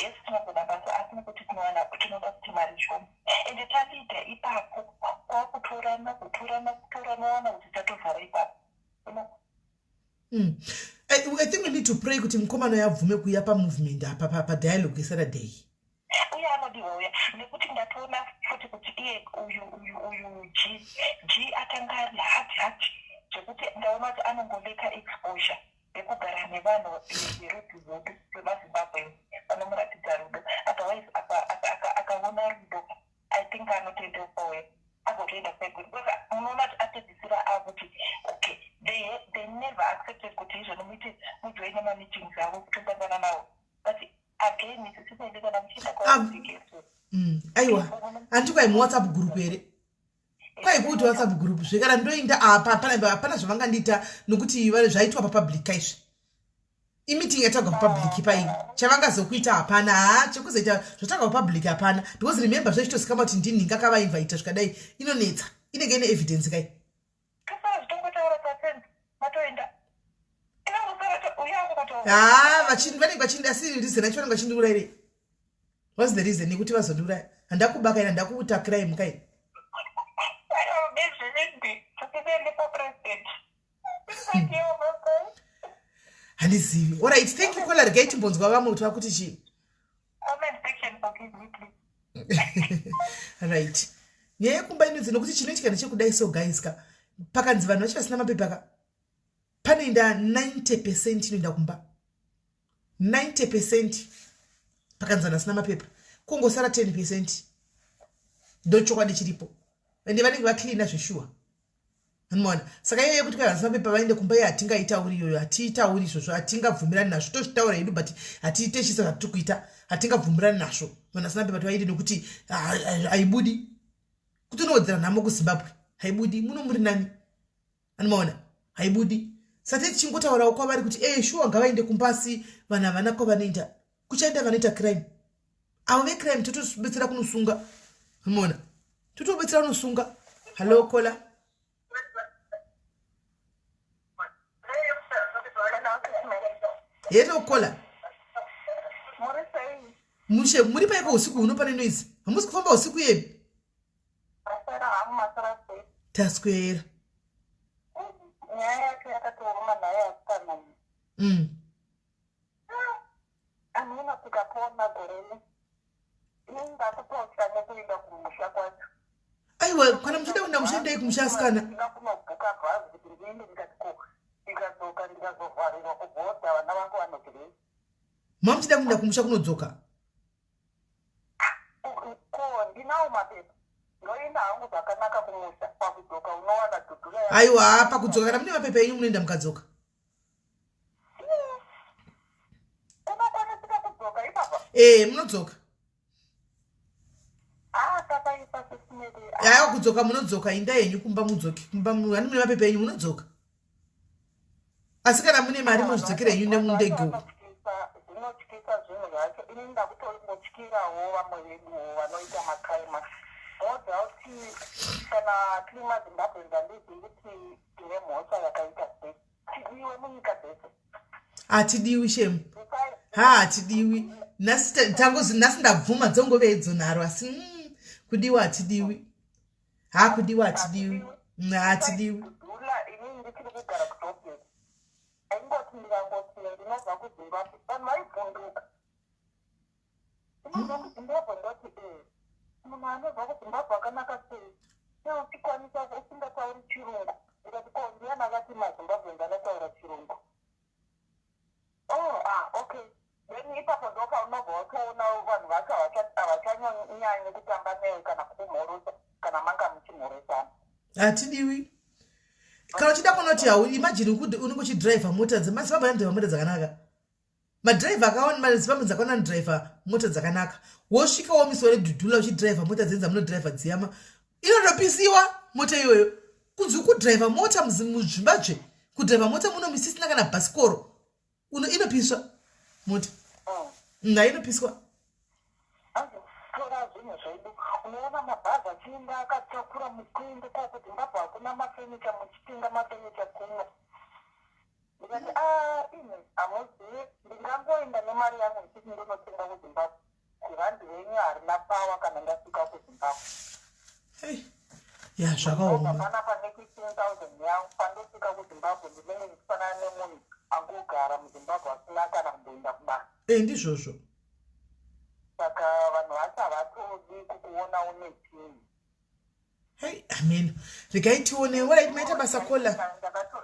B: Yes, tinogona basa, asi nekuti tinowana, tinoda kuti mari shoma, ende talida ipapo, kwakutorana, kutorana, kutorana, wana kuti tatovhara ipapo.
A: I think we need to pray kuti mukomana yabvume kuuya pamovement apa, padialogue yeSaturday.
B: Uye anodiwa uya, nekuti ndatoona futi kuti iye uyu g g atanga ari hard hard, zvekuti ndaona kuti anongoleka exposure yekugara nevanhu verudzi rwedu rwemaZimbabwe vanomuratidza rudo. Otherwise akaona rudo, I think anotendeuka uya, agotoenda kweguri, because munoona kuti apedzisira akuti, okay, they never accepted kuti izvoni muite mujoine mameetings avo, kutosangana navo. But again, isisikuende kana muchienda.
A: Aiwa, handiti kwai muWhatsApp group here? Kwai kuti WhatsApp group zvekana ndoinda apa, hapana zvavangandiita, nokuti zvaitwa papublic kaizvi, imeeting yatagwa papublic pai, chavangazokuita hapana. Ha, chekuzoita zvatagwa papublic hapana, because remember, zvechitozikanwa kuti ndini ngakavainvaita. Zvikadai inonetsa, inenge ine evidence kai.
B: Tosara zvitongotaura pasense, matoenda, inongosara uye angotaura.
A: Ha, vanenge vachindi, asi reason yacho vanenge vachindiurayirei? What's the reason yekuti vazondiuraya? Handakubaka ina, handakuita crime kai.
B: Aiwa, bezvivindi tisiende papresident.
A: Handizivi. Alright, thank you, caller. Regai timbonzwa vamwe kuti vakuti chii.
B: Comment section, forgive me please.
A: Right, nyaya yekumba inonzi, nokuti chinoitika ndechekudai. So guys ka, pakanzi vanhu vacho vasina mapepa ka, panoenda 90%, inoenda kumba 90%. Pakanzi vanhu vasina mapepa, kungosara 10%. Ndochokwadi chiripo, ende vanenge vacleana zveshuwa. Anomaona saka iyoyo yekuti kai vasina pepa vaende kumba iyo hatingaitauri iyoyo, hatiitauri izvozvo, hatingabvumirani nazvo. Tozvitaura hedu but hatiite chisa zvatiri kuita, hatingabvumirani nazvo. Vanhu vasina pepa tivaite nekuti haibudi kutonowedzera nhamo kuZimbabwe, haibudi muno muri nani. Anomaona haibudi sati tichingotaurawo kwavari kuti ee shuwa ngavaende kumba, asi vanhu havana kwavanoenda, kuchaenda vanoita crime avo vecrime totobetsera kunosunga. Unoona totobetsera kunosunga. Hallo caller. Hello caller. Mushe, muri paiko usiku huno pane noise? Hamusi kufamba usiku yebi? Taswera.
B: Nyaya yacho yakatooma nayo asikana. Amuna tikapona gore ini ndakutotya nekuenda kumusha kwacho.
A: Aiwa, kana muchida kuenda musha, endai kumusha asikana.
B: Ndida kunobhuka bhazi kuti ndiende, ndikati ko ndikadzoka ndikazovharirwa kubhodha, vana vangu vanodirei?
A: Mamuchida kuenda kumusha kunodzoka?
B: Ko ndinawo mapepa, ndoenda hangu zvakanaka kumusha, pakudzoka unowana dhudhula.
A: Aiwa, pakudzoka kana mune mapepa enyu munoenda mukadzoka.
B: Kunokwanisika kudzoka ipapa?
A: Ee, munodzoka.
B: Ah, takaipa sesimeri.
A: Aiwa, kudzoka munodzoka, inda yenyu kumba, mudzoke kumba hani mune mapepa enyu munodzoka, asi kana mune mari mozvidzokera henyu nemundege uko.
B: Zvinotyisa zvinhu zvacho. Ini ndakutongotyirawo vamwe veduwo vanoita macrime modza kuti kana tiri maZimbabweans, handizivi kuti tine mhosva yakaita sei tidiwe munyika dzese.
A: Hatidiwi shemu, ha, hatidiwi. Nhasi tangozi nhasi ndabvuma dzongove idzo nharo, asi kudiwa hatidiwi, ha, kudiwa hatidiwi. Hatidiwi.
B: Dhula, inini ndichiri kugara kuJoburg, aingoti ndikangoti ndinobva kuZimbabwe vanhu vaivhunduka. Ndinobva kuZimbabwe, ndoti e munhu anobva kuZimbabwe akanaka sei, sei uchikwanisa usingatauri Chirungu? Ndikati ko ndiani akati maZimbabweans anotaura Chirungu? Oh, ah, okay. Then ipapo ndopaunobva watoona vanhu vacho havachanyanyi kutamba newe kana kukumhorosa kana manga muchimhoresana.
A: Hatidiwi. Kana uchida kuona kuti hau, imagine unenge uchidhiraivha mota dzemaZimbabwe, anodhiraivha mota dzakanaka, madhiraivha akaona maZimbabwe dzakaona anodhiraivha mota dzakanaka, wosvika womiswa nedhudhula uchidhiraivha mota dzenyu dzamunodhiraivha dziyama, inotopisiwa mota iyoyo. Kunzi kudhiraivha mota muZimbabwe, kudhiraivha mota muno misisina kana bhasikoro uno, inopiswa mota. Hainopiswa.
B: Tora zvinhu zvedu, unoona mabhazi achienda akatakura mukwende. Ko kuZimbabwe hakuna mafenicha, muchitenga mafenicha kuno. Ndikati a ini hamuzivi, ndingangoenda nemari yangu ndichiti ndinotenga kuZimbabwe, randi renyu harina power kana ndasvika kuZimbabwe.
A: Hey, ya, zvakaoma.
B: Panapa ne15 000 yangu, pandosvika kuZimbabwe ndinenge ndichifanana nemunhu angogara muZimbabwe asina kana kumboenda kubasa.
A: E, ndizvozvo.
B: Saka vanhu vacho havatodi kukuona une chinhu.
A: Hei, amen, regai tione. Alright, maita basa caller.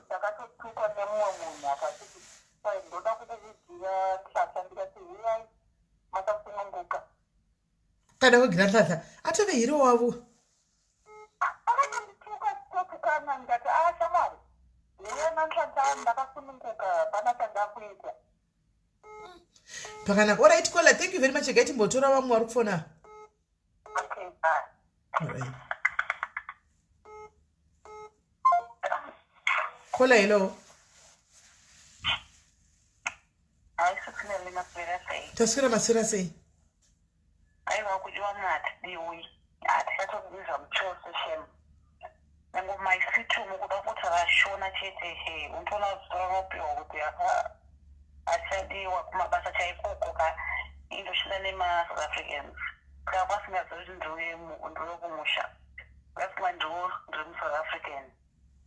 B: Ndakatotukwa nemumwe munhu akatiti "Kwai, ndoda kukuvigira nhlasha." Ndikati huyai makasununguka.
A: Kada kugira nhlasha, atove hero wavo.
B: Akatondituka totukana, ndikati a shamwari, huya nanhlanhla, ndakasununguka, hapana chandakuita.
A: Pakanaka. Alright caller, thank you very much. Regai timbotora vamwe vari kufona.
B: Okay, bye.
A: Alright caller, hello.
B: Haisi maswera sei?
A: Taswera, maswera sei?
B: Aiwa, kudiwa munhu hatidiwi, hatichatodiwi zvamuchose shem. Nyange maisiti umu kuda kutaura Shona chete, he, unotoona zuva rinopiwa kuti apa achadiwa kumabasa chaikoko ka. Indoshanda nemaSouth Africans, saka kwasingazivi kuti ndiwe kumusha, vafunga ndiwo ndiri muSouth African,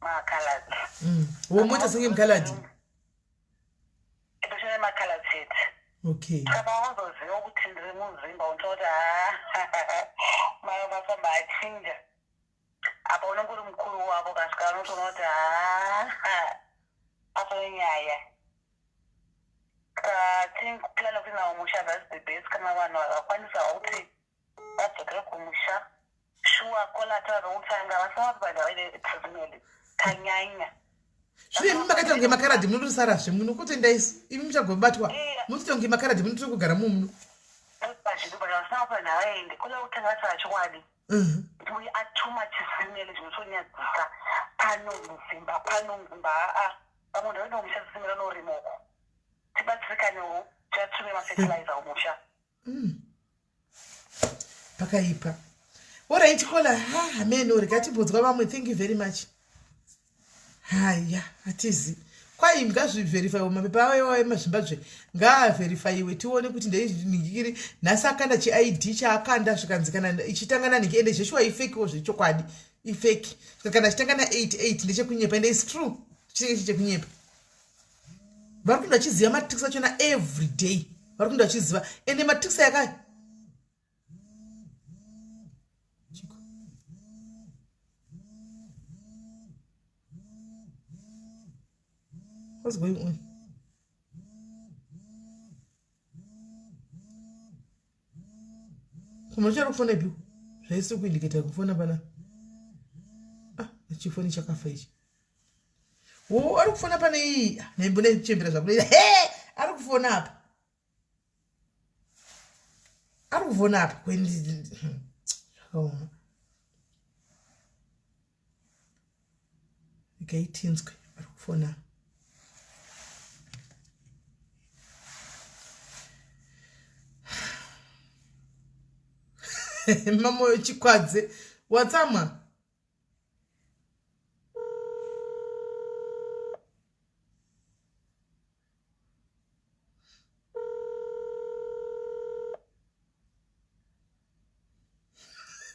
B: macoloured.
A: Womoita senge mukaladi.
B: Ndoshanda nemacoloured chete. Saka wazoziva kuti ndiri muZimba, unotoona kuti ha, mafamba achinja. Apa unenge uri mukuru wavo, kasvika unotoona kuti ha, patone nyaya. Saka plan yekuti nawo musha, that's the best kana vanhu vakakwanisawo kuti vadzokere kumusha. Shuwa caller taura pekutanga vasina kuti vanhu vaine testimony. Tanyanya.
A: Zvino imi makaita kunge makaradhi munotosara zve muno kutenda isu imi muchagobatwa
B: Eh.
A: munotoita kunge makaradhi munotori kugara mumuno.
B: Pazviri but vasina kuvanhu havaende kuda kutanga vasara chokwadi. We are too much simele zvinotonyadzisa pano muzimba pano muzimba aa vamwe ndaenda kumusha sisimela norima uko tibatsirikanewo tiatume mafertilizer kumusha.
A: Pakaipa. Alright kola ha hameno rega timbodzwa vamwe thank you very much. Haya hatizi kwai ngazvivherifaiwe mapepa ayo iwayo emazimbabwe ngaavherifaiwe tione kuti ndeinhingikiri nhasi akanda chiid chaakanda zvikanzi kana ichitanga nanhingi ende zveshuwa ifekiwo zvechokwadi ifeki svika kana achitanga na 88 ndechekunyepa ende is true chinenge chichekunyepa vari kuenda vachiziva matricks achona every day vari kuenda vachiziva ende matricks ayakaya What's going on? Kumwe chari kufona ipi? Zvaisi kuindicata kufona pana. Ah, chifoni chakafa ichi. Wo ari kufona pane iyi. Ah, Nembona ichembera zvakunoita. He! Ari kufona apa. Ari kufona apa. Kwendi zvakaoma. Regai tinzwe vari kufona. Mamoyo Chikwadze watsamwa.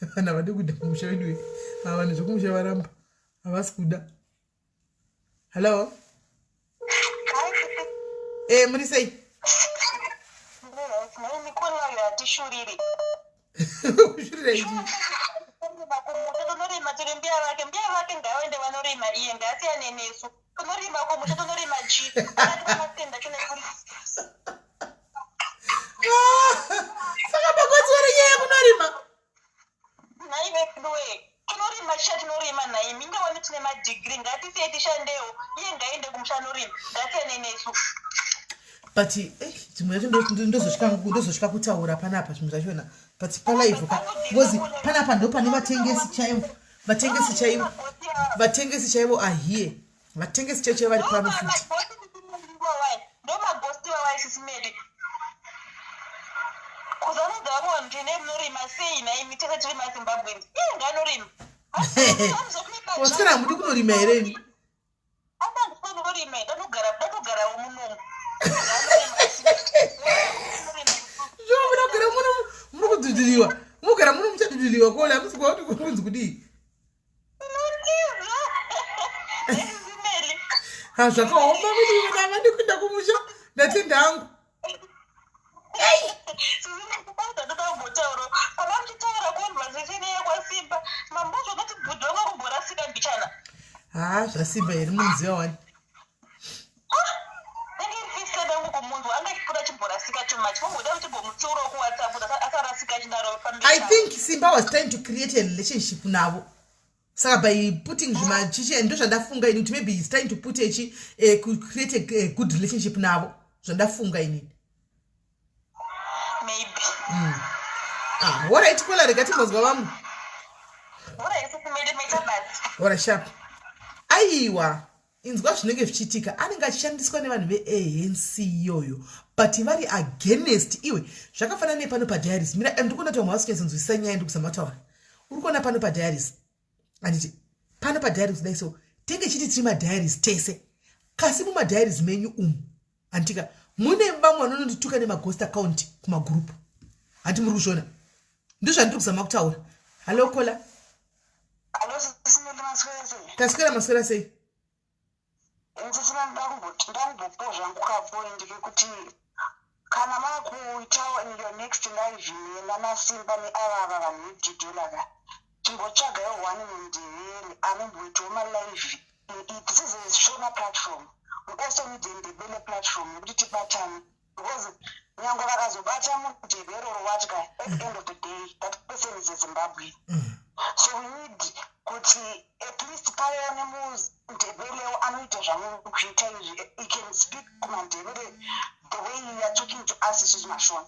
A: Vanhu havadi kuda kumusha vedu we. Ava vanhu zvekumusha varamba. Havasi kuda. Hello? Eh, muri sei?
B: Hatishuriri.
A: Kushurira ichi.
B: Tonorima tiri mbuya vake, mbuya vake ngavaende vanorima iye ngaasiyane nesu. Tonorima kumusha tonorima chii? Akati chine
A: Saka makosi vari nyaya yekunorima.
B: Nhai veduwe tinorima chicha tinorima nhai minga wani tine madegree ngatisiye tishandewo iye ngaende kumusha anorima ngasiyane nesu.
A: But eh, zvimwe zvacho ndozosvika kutaura panapa zvimwe zvachona but palive ka because panapa ndo pane vatengesi chaivo vatengesi chaivo vatengesi chaivo are here vatengesi chaivo chaivo vari pano futi.
B: Ndomagosti wawai sisimeli kuzanudza vamwe vanhu tine munorima sei nhaimi tese tiri mazimbabweans iye ngaanorima.
A: Wasikana hamudi kunorima here imi?
B: Andinorima ndatogarawo munomu.
A: Zvino munogara muno muri kudhudhuriwa munogara muno muchadhudhuriwa kole hamusi kuva kuti kunzi kudii. Ha zvakaoma kuti vana havadi kuenda kumusha ndatenda hangu. Ha zvasimba here munoziva wani. I think Simba was trying to create a relationship navo saka by putting zvimachichi ndo zvandafunga ini kuti maybe he's trying to put echi eh, create a good relationship navo zvandafunga inini.
B: Maybe.
A: Ah, alright kola rega timbonzwa vamwe. Alright sharp. Aiwa inzwa zvinenge zvichiitika anenge achishandiswa nevanhu veANC iyoyo but vari against iwe zvakafanana nepano padiaries mira ndiri kuona kuti vamwe havasi kunyatsonzwisisa nyaya ndiri kuzama kutaura uri kuona pano padiaries handiti pano padiaries kudai so tenge chiti tiri madiaries tese kasi mumadiaries menyu umu handitika mune vamwe vanonondituka nemaghost account kumagroup hanti muri kuzviona ndozvandiri kuzama kutaura hallo kola taswera maswera sei
B: Ndambopo zvangu kapoint kekuti kana makuitawo in your next live nanaSimba neava ava vanhu vedhidhela ka chimbotsvagaiwo one mundevere anomboitawo malive. This is a Shona platform, we also need a Ndebele platform yekuti tibatane because nyangwe vakazobata mundebele or what ka at the end of the day that person is a Zimbabwean. So we need kuti at least pavewo Ndebelewo anoita zvamukuita izvi. He can speak kumaNdebele the way you are talking to us isusu maShona.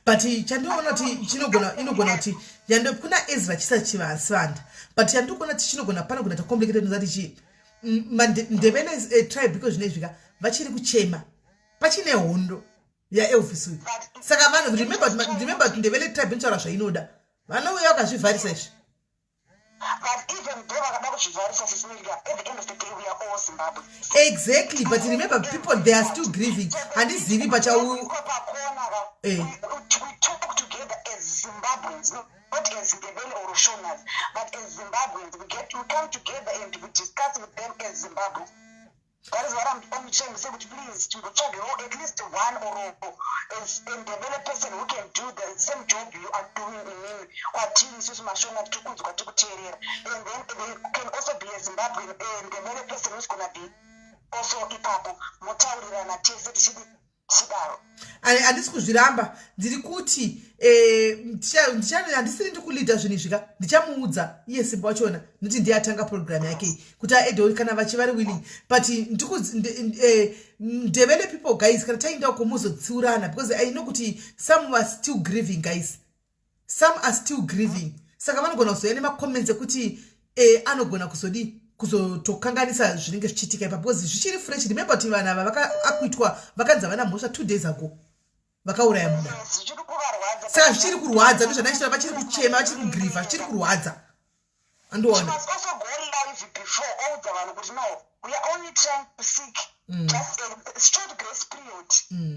A: But chandinoona kuti chinogona, inogona kuti yando kuna Ezra chisa chivasivanda, but chandikuona kuti chinogona, panogona ta complicated nozati chi Ndebele tribe, because zvino izvika vachiri kuchema, pachine hondo yaElvis uyu. Saka vanhu, remember kuti Ndebele tribe inotaura zvainoda. Vanouya vakazvivharisa izvi.
B: But even though vakada kuzvivharisa, Sis Melly, at the end of the day we are all Zimbabwe.
A: Exactly, but remember, people, they are still grieving. Handizivi pachau
B: Pakona ka, we talk together as Zimbabweans, not as Ndebele or Shonas, but as Zimbabweans. We come together and we discuss with them as Zimbabweans. That is what I'm trying to say, kuti please timbotsvagewo at least one or as a Ndebele person who can do the same job you are doing inini kwatiri isusu maShona, tiri kunzwa, tiri kuteerera. And then there can also be a Zimbabwean, a Ndebele person who's gonna be also ipapo, motaurirana tese tichidi tichidaro.
A: Handisi kuzviramba. Ndiri kuti handisiri ndikuleada zvinhu izvi ka. Ndichamuudza iye Simba wachona, nokuti ndiye atanga program yake iyi, kuti aedhewo kana vachi vari willing. But Ndebele people, guys, kana taenda uko muzotsiurana, because I know kuti some are still grieving, guys, some are still grieving. Saka vanogona kuzouya nemacomments ekuti anogona kuzodi kuzotokanganisa zvinenge zvichiitika ipa, because zvichiri fresh. Remember kuti vanhu ava vakakuitwa, vakanzi havana mhosva 2 days ago, vakauraya munhu.
B: Yes, zvichiri kuvarwadza.
A: Saka zvichiri kurwadza, ndozvandachitaura. Vachiri kuchema, vachiri kugrieva, zvichiri kurwadza, andiona.
B: She must also go live before oudza vanhu kuti no, we are only trying to seek just a short grace period.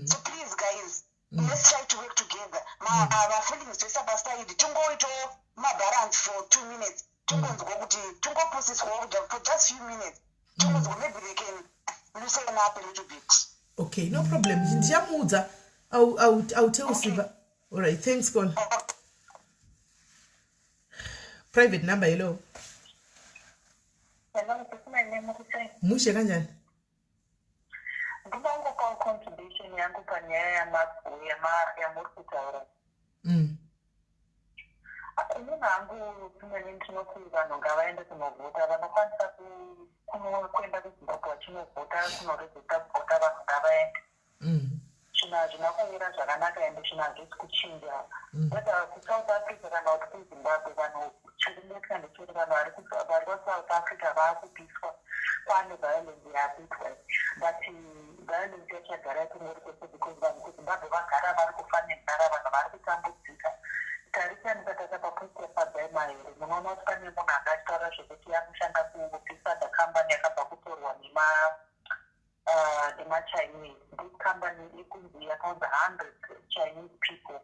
B: So please, guys, let's try to work together. Mafeelings toisa paside, tingoitawo mabalance for 2 minutes, tingonzwa kuti tingopusiswawo for just few minutes, tingonzwa maybe they can loosen up a little bit.
A: Okay, no problem, ndichamuudza. I'll tell Simba. All right, thanks. Call private number. Hello.
B: Hello, kusimane, mukusei?
A: Mushe, kanjani?
B: Ndinongopawo contribution yangu panyaya yamuri kutaura. Inini hangu dzimweni ndinoti vanhu ngavaende kunovhota. Vanokwanisa kuenda kuZimbabwe vachinovhota, kunoregister kuvhota, vanhu ngavaende. Zvinhu hazvina kumira zvakanaka, ende zvinhu hazvisi kuchinja, whether kuSouth Africa kana kuti kuZimbabwe. Vanhu, chirikungoitika ndechekuti vanhu vari kuSouth Africa vaakupiswa, kwaane violence yaakuitwa, but violence yacho yagara itingori kwese, because vanhu kuZimbabwe vagara vari kufa nenzara, vanhu vari kutambudzika. Tarisai, mukatarisa papost yaFadzai Mahere, munoona kuti pane munhu anga achitaura zvekuti anoshanda kutisada company yakabva kutorwa nemaChinese. This company ikunzi yakaunza 100 Chinese people,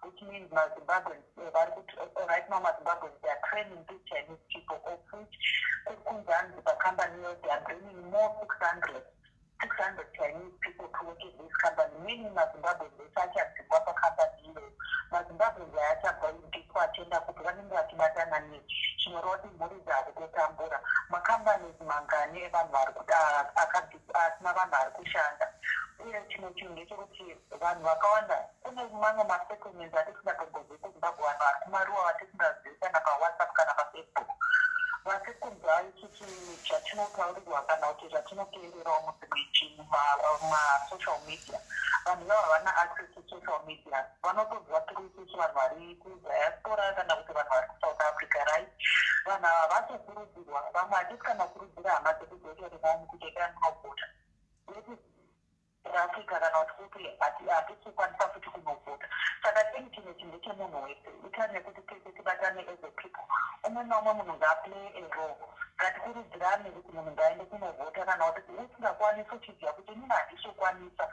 B: which means maZimbabweans vari kuti right now maZimbabweans, they are training these Chinese people, of which kuri kunzi hanzi pacompany iyo they are bringing more 600 Chinese people to work in this company, meaning maZimbabweans ese achadzingwa pacompany iyoyo. MaZimbabweans ayachabva ndiko achienda kupi? Vanenge vachibatana nei? Zvinoreva kuti mhuri dzakutotambura. Macompanies mangani evanhu vari asina vanhu vari kushanda? Uye chimwe chinhu ndechekuti vanhu vakawanda, kune mamwe masettlements atisingatombozivi kuZimbabwe, vanhu vari kumaruwa vatisingazivi kana paWhatsApp kana paFacebook, vasi kunzwa isusu zvatinotaurirwa kana kuti zvatinoteererawo mumasocial media. Vanhu ivava havana access to social media, vanotonzwa tiri isusu vanhu vari kudiaspora kana kuti vanhu vari kuSouth Africa, right? Vanhu ava vatokurudzirwa, vamwe hatisi kana kurudzira hama dzedu dzotorinaomi kuti endai munovhota Africa kana kuti kupi, hatisi kukwanisa futi kunovhota. Saka tini chinhu chinhu chemunhu wese ita nekuti tese tibatane as a people. Umwe naumwe munhu ngaaplay a role. Ngatikurudzirane kuti munhu ngaende kunovhota. Kana kuti usingakwanisi, uchiziva kuti inini handisi kukwanisa,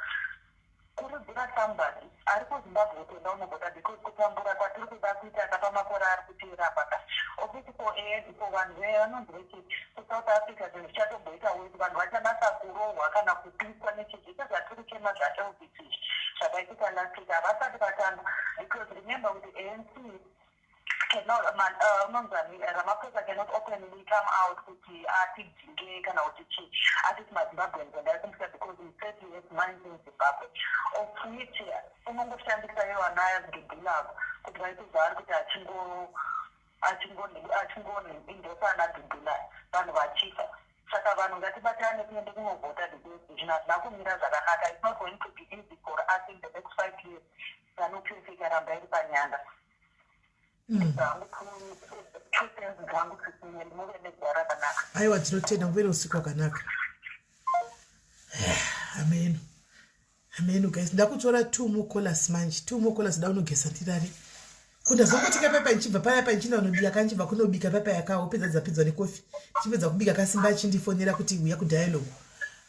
B: kurudzira somebody ari kuZimbabwe kuti enda unovhota, because kutambura kwatiri kuda kuita kapa makore ari kuteera paka ofisi for vanhu vanonzi vechi kuSouth Africa, zvinhu zvichatomboita weti, vanhu vachanasa kurohwa kana kupiswa nechii. Zvese zvatiri chema zvaElvis izvi zvakaitika last week, havasati vatanga, because remember kuti ANC cannot, man, unonzani Ramaphosa cannot openly come out kuti atidzinge kana kuti chii, atiti maZimbabweans endai kumusha, because he said he has mines in Zimbabwe, of which unongoshandisa ivanaya Dudula kuti vaite zvaari kuti achingo achingoendesa ana Dudula, vanhu vachifa. Saka vanhu ngatibatane tiende kunovhota because zvinhu hazvina kumira zvakanaka. It's not going to be easy for us in the next 5 years ZANU PF ikaramba iri panyanga. Dzangu 2 cents dzangu tsisinye, ndinove nezuva rakanaka.
A: Aiwa, tinotenda, muve neusiku hwakanaka. Ameno, ameno guys, ndakutora two more callers manje, two more callers. Ndaunogesa ndirare kundazongotika pepa ndichibva paya pa ndichienda kunobika ka, ndichibva kunobika pepa yakawo pedza dzapedzwa nekofi, ndichipedza kubika kasimba achindifonera kuti uya kudialogue.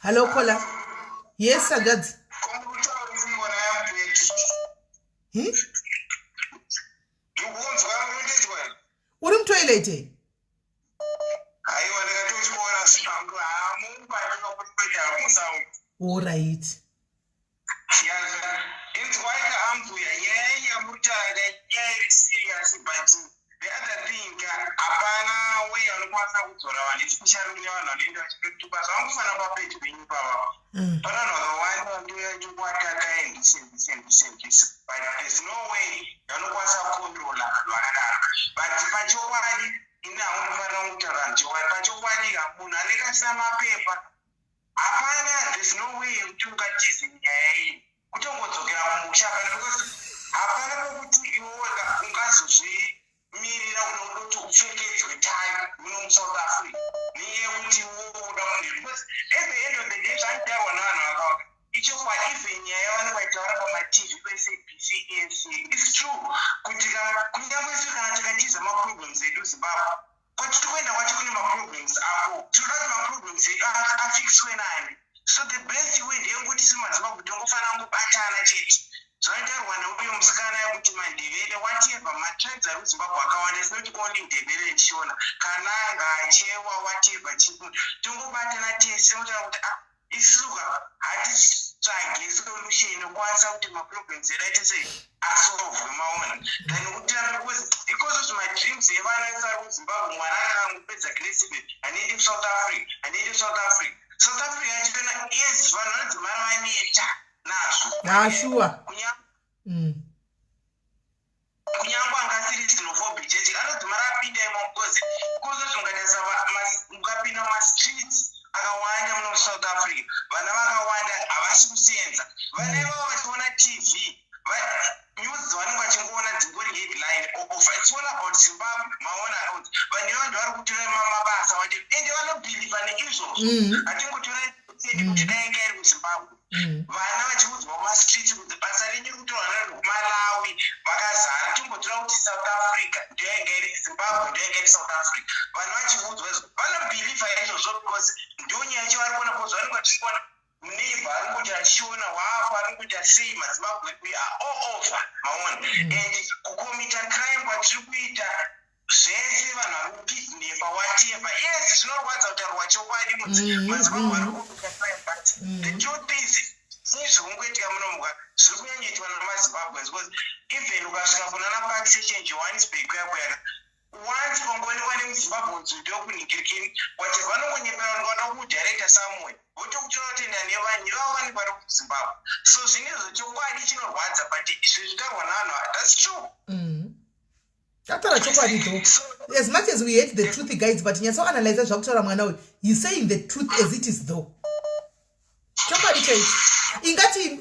A: Hallo caller. Yes, agadzi.
C: Ndikunzwa, murundinzwa?
A: Uri mutoilet?
C: Aiwa, ndakatotyora zvangu hamumba ndinokutoita musound.
A: Alright.
C: Inzwaika ambuya, nyaya iyi yamuritaura nyaya iri serious, but the other thing ka, hapana way anokwanisa kudzora vanhu, especially kune vanhu vanoenda vachitotuka zvavangofanira papeji penyu pavavo. Pane vanhu vakawanda vandouya chokuataka and this and this and this and this, but there's no way yaunokwanisa kucontrola vanhu vakadaro. But pachokwadi, ini hangu ndofanira kutaura vanhu chokwadi. Pachokwadi ka, munhu anenge asina mapepa hapana, there's no way yekuti ungatize nyaya iyi kutongodzokera kumusha kana, because hapana pokuti iwe wega ungazozvimirira unoda kuti upfekedzwe tai muno muSouth Africa nenyaya yekuti iwe uda munhu, because at the end of the day zvanotaurwa nevanhu vakawanda ichokwadi. Even nyaya yavanenge vachitaura pamaTV kuSABC, ANC, it's true kuti kunyange isu kana tikatiza maproblems edu Zimbabwe, kwatiri kuenda kwacho kune maproblems ako. Tinoda kuti maproblems edu afixwe nani? So the best way ndeyekuti semaZimbabwe tongofanira kungobatana chete. Zvanotaurwa neuyo musikana yekuti maNdebele, whatever, matribes ari kuZimbabwe akawanda. It's not only Ndebele, Shona, Kalanga, Chewa, whatever chiku, tongobatana tese notaura kuti ah, isuka hatitsvage solution inokwanisa kuti maproblems edu aite sei, asolvwe, maona, than kutirambe, because ikozvo madreams evana vese vari kuZimbabwe, mwana akangopedza grade 7 anoende kuSouth Africa, anoende kuSouth Africa. South Africa yachona, yes, vanhu vanodzimara vaneta nazvo.
A: Ashuwa.
C: Kunyange angasiri xenophobic chete, anodzimara apinda imo, because kozoti ungatarisa ukapinda mumastreets akawanda muno muSouth Africa, vana vakawanda havasi kusenza. Vana ivavo vachiona TV news dzavanenge vachingoona dzingori headline of it's all about Zimbabwe, maona, kuti vanhu ivavo vari kutora mabasa wate ende vanobhilivha neizvozvo. Hatingotora kuti dai inga iri kuZimbabwe, vana vachiudzwa mumastreets kuti basa renyu riri kutorwa nevanhu kuMalawi vakazara. Timbotora kuti South Africa ndiyo yainga iri Zimbabwe, ndiyo yainga iri South Africa, vanhu vachiudzwa izvo vanobhilivha izvozvo because ndo nyaya yacho vari kuona, because vanenge vachikuona neighbor ari kuti achiona waapo ari kuita sei. MaZimbabwe, we are all over, maona, and kucommita crime kwatiri kuita zvese, vanhu vari kukidnepa, whatever. Yes, zvinorwadza kutaurwa chokwadi kuti maZimbabwe vari kucommita crime, but the truth is sei zviri kungoitika munomuka zviri kunyanyoitwa namaZimbabweans, because even ukasvika kunana Park Station, Johannesburg kuya kuyaka, once pangoonekwa nemuZimbabwe ndokunhingirikini wati vanongonyepera kuti vada kudirecta somewhere, votokutora kutoenda nevanhu ivavo vanenge vari kuZimbabwe. So zvinezvo chokwadi chinorwadza, but zvizvitaurwa navanhu, that's true.
A: Tataura chokwadi though. As much as we hate the truth, guys, but nyatsoanalyza zvakutaura mwana uyu. He's saying the truth as it is though. Chokwadi chaicho, ingati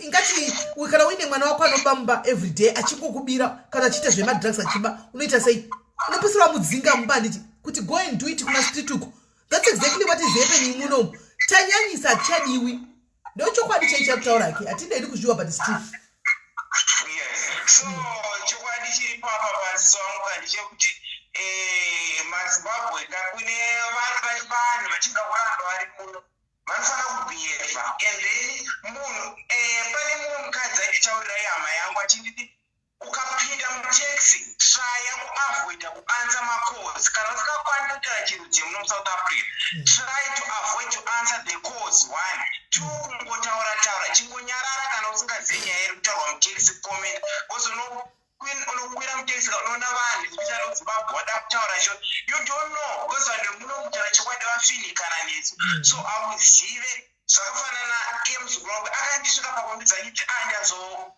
A: kana uine mwana wako anobamba every day achingokubira kana achiita zvemadrugs achiba, unoita sei? Unopisira mudzinga mumba, handiti, kuti go and do it kumastreet uko? That's exactly what is happening munomu. Tanyanyisa, hatichadiwi. Ndo chokwadi chaicho chakutaura ke, hatindedi kuzviwa, but it's truth.
C: Yes, so chokwadi chiripo apa pasi wangu ndechekuti maZimbabwe kune vanhu vachida kuramba vari muno vanofanira kubhehava. And then munhu pane mumwe mukadzi ainditaurirai, hama yangu, achinditi ukapinda mutaxi traya kuavoida kuanswer macalls. Kana usingakwanisi kutaura chirudzi muno muSouth Africa, try to avoid to answer the calls. One, two, kungotaura taura, chingonyarara kana usingazivi nyaya iri kutaurwa mutaxi, comment, because unokwira mutaxi unoona vanhu, especially kuZimbabwe, vada kutaura cho you don't know, because vanhu vemuno kutaura chokwadi vafinikana nesu, so hauzive. Zvakafanana iye muzukuru wangu akandisvika pakundudza achiti andazo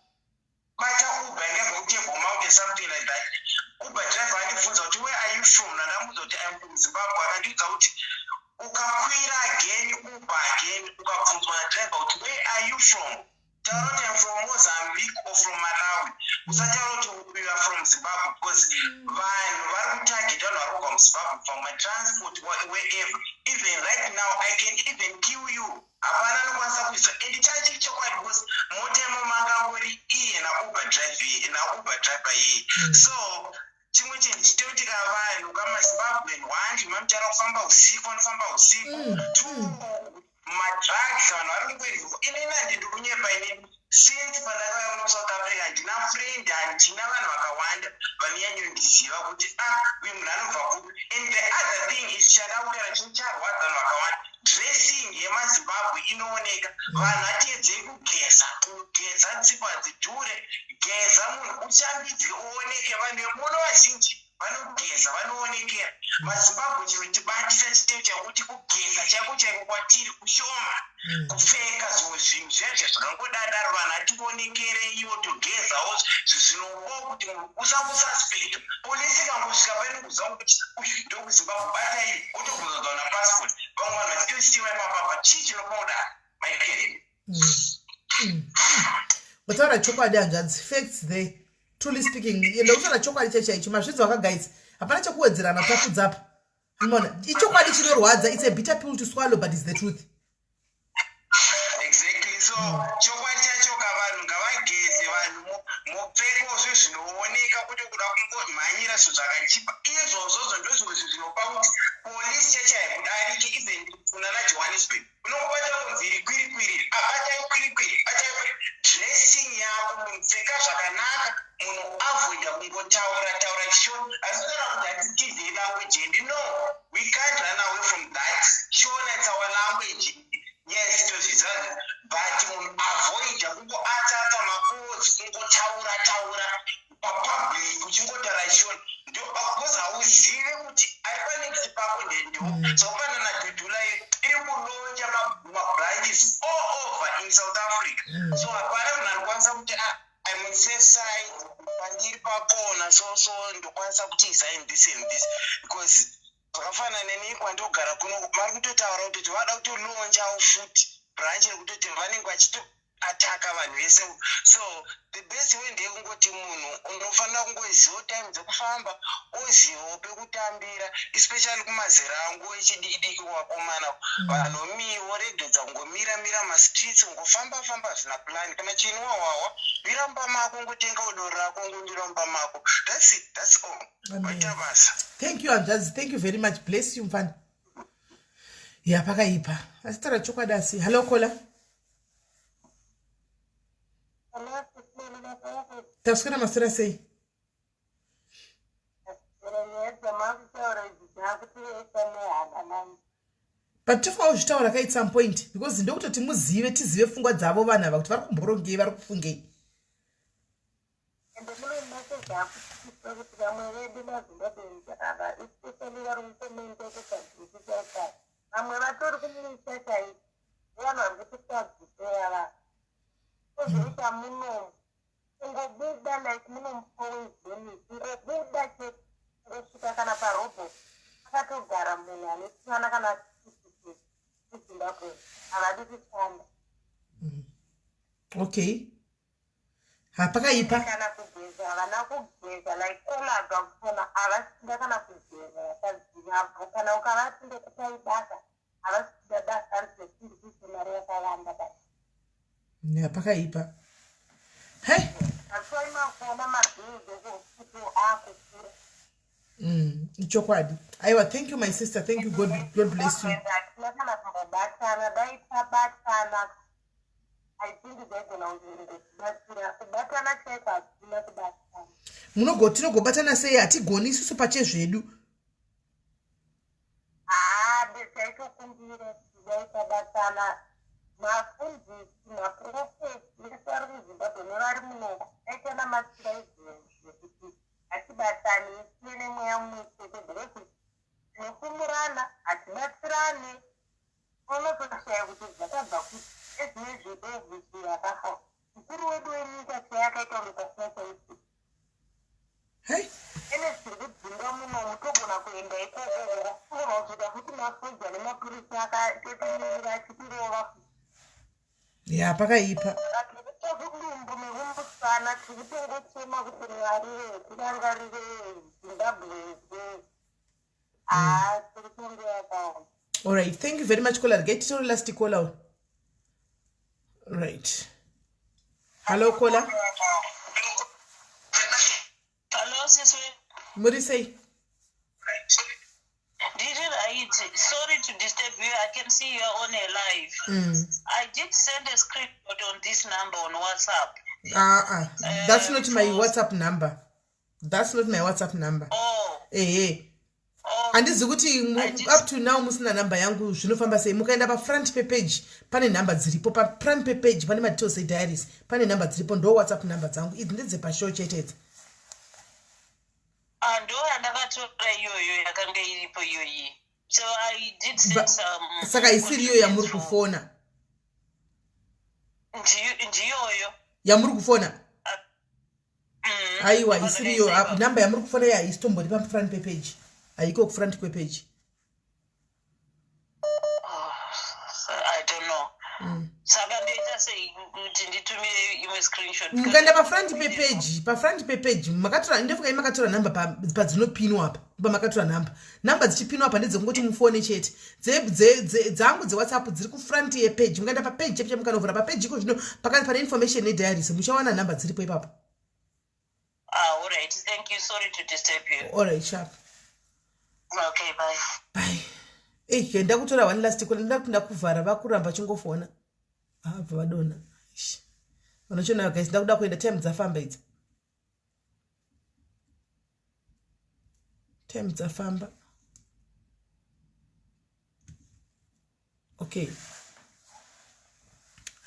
C: bata Uber ingabva kuTable Mountain, something like that. Uber driver andibvunza kuti, "Where are you from?" Ndandamuudza kuti, "I'm from Zimbabwe." Akandiudza kuti Ukakwira again Uber again, ukabvunzwa nadriver kuti, "Where are you from?" taura kuti, "I'm from Mozambique or from Malawi." Usataura kuti you are from Zimbabwe, because vanhu vari kutargeta vanhu vari kubva muZimbabwe, kubva mumatransport, wherever. Even right now I can even kill you, hapana anokwanisa kuisa. And chachi chokwadi, because mota imomangangori iye naUber drive, naUber driver yeye. So chimwe chinhu chitoitika, vanhu kamaZimbabwean, one, mamuchara kufamba usiku, vanofamba usiku. Two, madrugs, vanhu vari kungoendwa. Inini handidi kunyepa, inini since pandakauya kuno South Africa handina friend, handina vanhu vakawanda vanonyanyondiziva kuti, ah, uyu munhu anobva kupi. And the other thing is, chandakutaura chinhu charwadza vanhu vakawanda, dressing yemaZimbabwe inooneka. Vanhu hatiedzei kugeza, kugeza tsipa dzidhure, geza munhu ushambidzwe uoneke. Vanhu vemuno vazhinji vanogeza, vanoonekera. MaZimbabwe chiro tibatisa chiteo chakuti kugeza chaiko chaiko kwatiri kushoma. Kupfeka zvimwe zvinhu zvezve zvakangodadaro, vanhu hationekereiwo, togezawo zvinopo kuti munhu usangosuspecta. Polisi ikangosvika painokuziva kuti uyu ndokuZimbabwe, batai, otobvunza napassport. Vamwe vanhu vachitosiyiwa ipapapa. Chii chinopa kudaro, Michael?
A: Wataura chokwadi, hanzvadzi. Facts there, truly speaking. Enda kutaura chokwadi chaichaicho, mazvidzo akagaisa, hapana chekuwedzerana tapudzapo. Mona, ichokwadi chinorwadza. It's a bitter pill to swallow, but it's the truth.
C: Exactly. So chokwadi chacho ka, vanhu ngavageze, vanhu mupfekozve zvinooneka, kuti kuda kungomhanyira zvinhu zvakachipa izvozvozvo ndo zvimwe zvinhu zvinopa kuti polisi chacho haikudariki. Even kuna naJohannesburg unongobata kunzi iri kwirikwiri, abatai kwirikwiri, batai kwiri. Dressing yako, munhu pfeka zvakanaka, munhu avoida kungotaura taura chiShona. Asi kutaura kuti hatitizei language yedu, no, we can't run away from that Shona. It's our language, yes, tozviziva, but munhu avoida kungoatsatsa makodzi, kungotaura taura papublic uchingotaura Shona, because hauzive kuti ari panext pako ndendo. Zvakafanana naDudula iri kulauncha mabranches all over in South Africa. So hapana munhu anokwanisa kuti, ah, I'm on safe side, pandiri pakona, so ndokwanisa kutiza in this and this, because zvakafanana neni kwandogara kuno, vari kutotaura kuti vada kutolaunchawo futi branch rekutoti vanenge vachitoataka vanhu vese. So the best way ndeyekungoti munhu unofanira kungozivawo time dzekufamba, ozivawo pekutambira, especially kumazera angu echidiki diki, wakomana. Vanhu voregedza kungomira mira mastreets, kungofamba famba zvina plan. Kana chinwa hwahwa, mira mumba mako, ngotenga udoro rako, ngondira mumba mako. That's it, that's all. Waita basa.
A: Thank you, hanzvadzi. Thank you very much. Bless you, mfana. Ya, pakaipa, asi taura chokwadi. Asi hallo, caller. Taswera, maswera sei?
B: Nyaya dzamaakutaura idzi dzakutiresa nehana manje.
A: But tofanira kuzvitaura ka at some point, because ndokutoti muzive, tizive pfungwa dzavo vanhu ava, kuti vari kumborongei, vari kufungei.
B: Ende mune message akutisa kuti vamwe vedu maZimbabweans ava, especially vari mukomenta ekusanzwisisa, vamwe vatori kumusha chaiko, nevanhu vari kutitadzise ava kozoita munomu kungobuda, like munomufowezonis, kungobuda chete, kungosvika kana parobot, akatogara munhu ane mwana kana kuZimbabwe, havadi kushanda.
A: Okay, hapakaipa.
B: Kana kugeza havana kugeza, like kolabva kufona, havasida kana kugeza vakadzi vavo. Kana ukavati ndekupai basa, havasida basa, rizotindikuise mari yakawanda basa.
A: Ya, pakaipa, hei.
B: That's makuona mabhizi ekuhospital akukura.
A: Ichokwadi. Aiwa, thank you, my sister. Thank you. God bless you.
B: Hatina kana kumbobatana. Dai tabatana, I think zvaigona kungotibatsira. Kubatana chaiko hatina kubatana.
A: Munogo, tinogobatana sei? Hatigoni isusu pachezvedu.
B: Haa, taitokumbira kuti dai tabatana, mafundisi, maprofeti vese vari kuZimbabwe nevari muno, aitanamatira izvozvo kuti hatibatani, tive nemweya mumwe chete, because tinofumurana, hatibatsirane. Unotoshaya kuti zvakabva kuti ezvinezvi Elvis akafa, mukuru wedu wenyika chai akaita kunge pasina chaitika.
A: Hei.
B: Ene tiri kudzinga munomu, togona kuenda ikoko, togona kusvika futi masoja nemapurisa. Akatotimirira achitirova.
A: Ya, pakaipa.
B: Kudumbu nekumusana tiri kutongochema kuti Mwari tirangarire Zimbabwe. Haa, tiri kungoyakana.
A: All right, thank you very much, caller. Get to last caller. Right, hello caller.
D: Hello, sis.
A: Muri sei?
D: Did it right? Sorry to disturb you. I can see you are on a live. I did send a screenshot on this number on WhatsApp.
A: Ah, ah, that's not my WhatsApp number. That's not my WhatsApp number.
D: Oh,
A: Ehe.
D: Oh.
A: Handizi kuti up to now musina nhamba yangu, zvinofamba sei? Mukaenda pafront pepage pane nhamba dziripo. Pafront pepage pane madetails ediaries, pane nhamba dziripo. Ndo WhatsApp nhamba dzangu idzi, ndedzepashow chete idzi.
D: Ah, ndo yandakatora iyoyo yakanga iripo iyoyi. So I did send some.
A: Saka isiriyo yamuri kufona?
D: Ndiyoyo.
A: Yamuri kufona?
D: Mm.
A: Aiwa, isiriyo. Nhamba yamuri kufona iya haisitombori pafront pepage, haiko kufront kwepage.
D: Oh, so I don't know. Saka ndoita sei kuti nditumire imwe screenshot?
A: Mukaenda pafront pepage, pafront pepage makatora, ndofunga makatora nhamba padzinopinwa apa, pamakatora nhamba. Nhamba dzichipinwa apa ndedzekungoti mufone chete. Dzangu dzeWhatsApp dziri kufront yepage. Mukaenda papage chepe, mukanovhura papage iko zvino, pakati pane information nediaries, muchawana nhamba dziripo ipapo.
D: Ah, all right. Thank you. Sorry to disturb you.
A: Alright, sharp.
D: Okay, bye.
A: Bye. Ei, ndakutora one last call, ndakuda kuvhara, vakuramba chingofona, abva vadona. Ish. Vanochona guys, ndakuda kuenda, time dzafamba idzi, time dzafamba. Okay,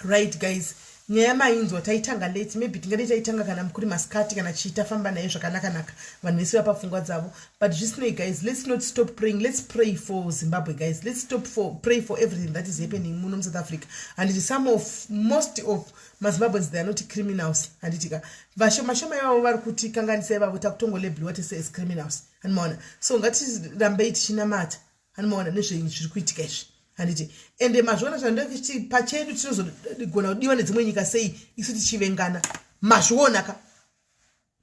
A: right guys, nyaya mainzwa. Taitanga late, maybe tingade taitanga kana mukuri masikati kana chii, tafamba naye zvakanaka-naka, vanhu vese vapa pfungwa dzavo. But zvisinei guys, let's not stop praying. Let's pray for Zimbabwe, guys. Let's stop for pray for everything that is happening muno muSouth Africa, handiti? Some of most of maZimbabweans, they are not criminals, handiti ka? Vashoma shoma ivavo vari kutikanganisa ivavo, takutongolabeliwa tese as criminals, handimaona? So ngatirambei tichinamata, handimaona, nezvenyu zviri kuitika izvi, handiti? Ende mazviona zvandoti pachedu tinozogona kudiwa nedzimwe nyika sei isu tichivengana? Mazviona ka?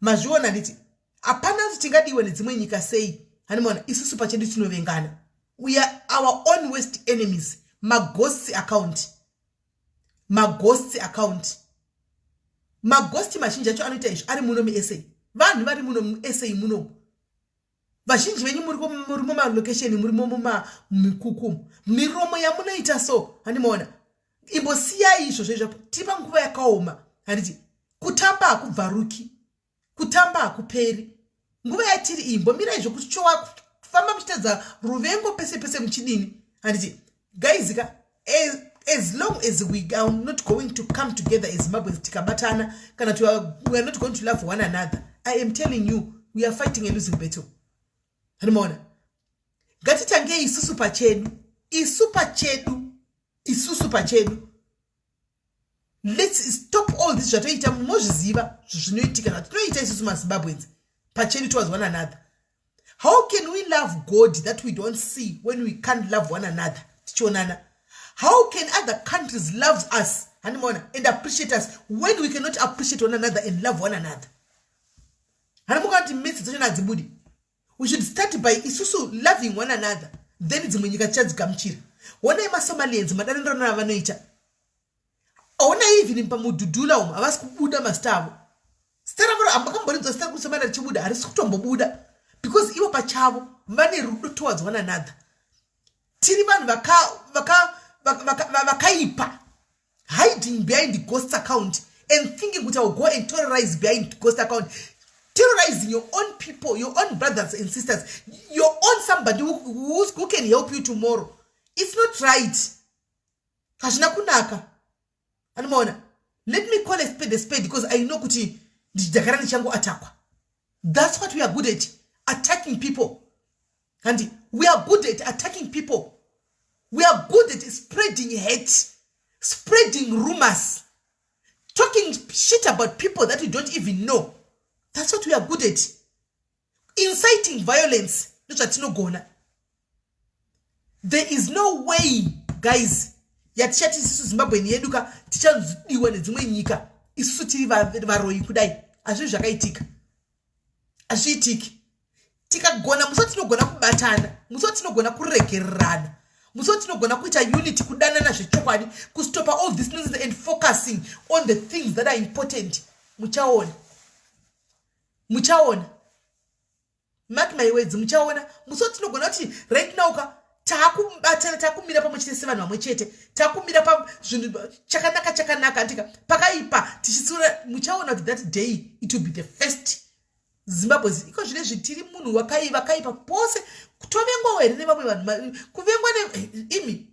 A: Mazviona, handiti? Hapana kuti tingadiwe nedzimwe nyika sei, handimaona, isusu pachedu tinovengana. We are our own worst enemies. Maghost account, maghost account, maghost mazhinji acho anoita izvi ari muno muSA. Vanhu vari muno muSA munomu, vazhinji venyu muri mumalocation, murimo mumikuku, miromo yamunoita so, handimaona? Imbosiyai izvozvo izvapo. Tiri panguva yakaoma, handiti? Kutamba hakubvaruki, kutamba hakuperi. Nguva yatiri iyi, mbomirai zvokuchowa kufamba muchitadza ruvengo pese pese muchidini, handiti guys ka? As long as we are not going to come together as Zimbabweans, tikabatana kana we are not going to love one another, I am telling you, we are fighting a losing battle, handimaona? Ngatitangei isusu pachedu, isu pachedu, isusu pachedu. Let's stop all this zvatoita. Munozviziva zvinoitika, zvatinoita isusu maZimbabweans pachedu towards one another. How can we love God that we don't see when we can't love one another tichionana? How can other countries love us, handimaona, and appreciate us when we cannot appreciate one another and love one another? Handimuka kuti mitsi dzachona hadzibudi. We should start by isusu loving one another, then dzimwe nyika tichadzigamuchira. Honai maSomalians, madanirano avanoita. Honai even pamudhudhula umu, havasi kubuda mazita avo. Zita ravo hamakamboridzwa, zita rekuSomalia richibuda, harisi kutombobuda, because ivo pachavo vane rudo towards one another. Tiri vanhu vakaipa, hiding behind ghost account and thinking kuti I will go and terrorize behind ghost account, terrorizing your own people, your own brothers and sisters, your own somebody who can help you tomorrow. It's not right, hazvina kunaka, anomaona? Let me call a spade a spade, because I know kuti ndakara ndichangoatakwa. That's what we are good at, attacking people. And we are good at attacking people. We are good at spreading hate, spreading rumors, talking shit about people that we don't even know. That's what we are good at, inciting violence. Ndozvatinogona. There is no way, guys, yatichati isusu Zimbabweni yedu ka tichanzodiwa nedzimwe nyika isusu tiri varoyi kudai. Hazvii zvakaitika, hazviitiki. Tikagona musi watinogona kubatana, musi watinogona kuregererana, musi watinogona kuita unity, kudanana zvechokwadi, kustopa all this nonsense and focusing on the things that are important, muchaona, muchaona. Mark my words, muchaona musi watinogona kuti right now ka taakubatana, taakumira pamwe chete sevanhu vamwe chete, taakumira pazvinhu chakanaka chakanaka, andika pakaipa tichitsura. Muchaona kuti that day it will be the first Zimbabwe. Iko zvine tiri munhu wakaiva kaipa pose, tovengwawo here nevamwe vanhu? Kuvengwa neimi,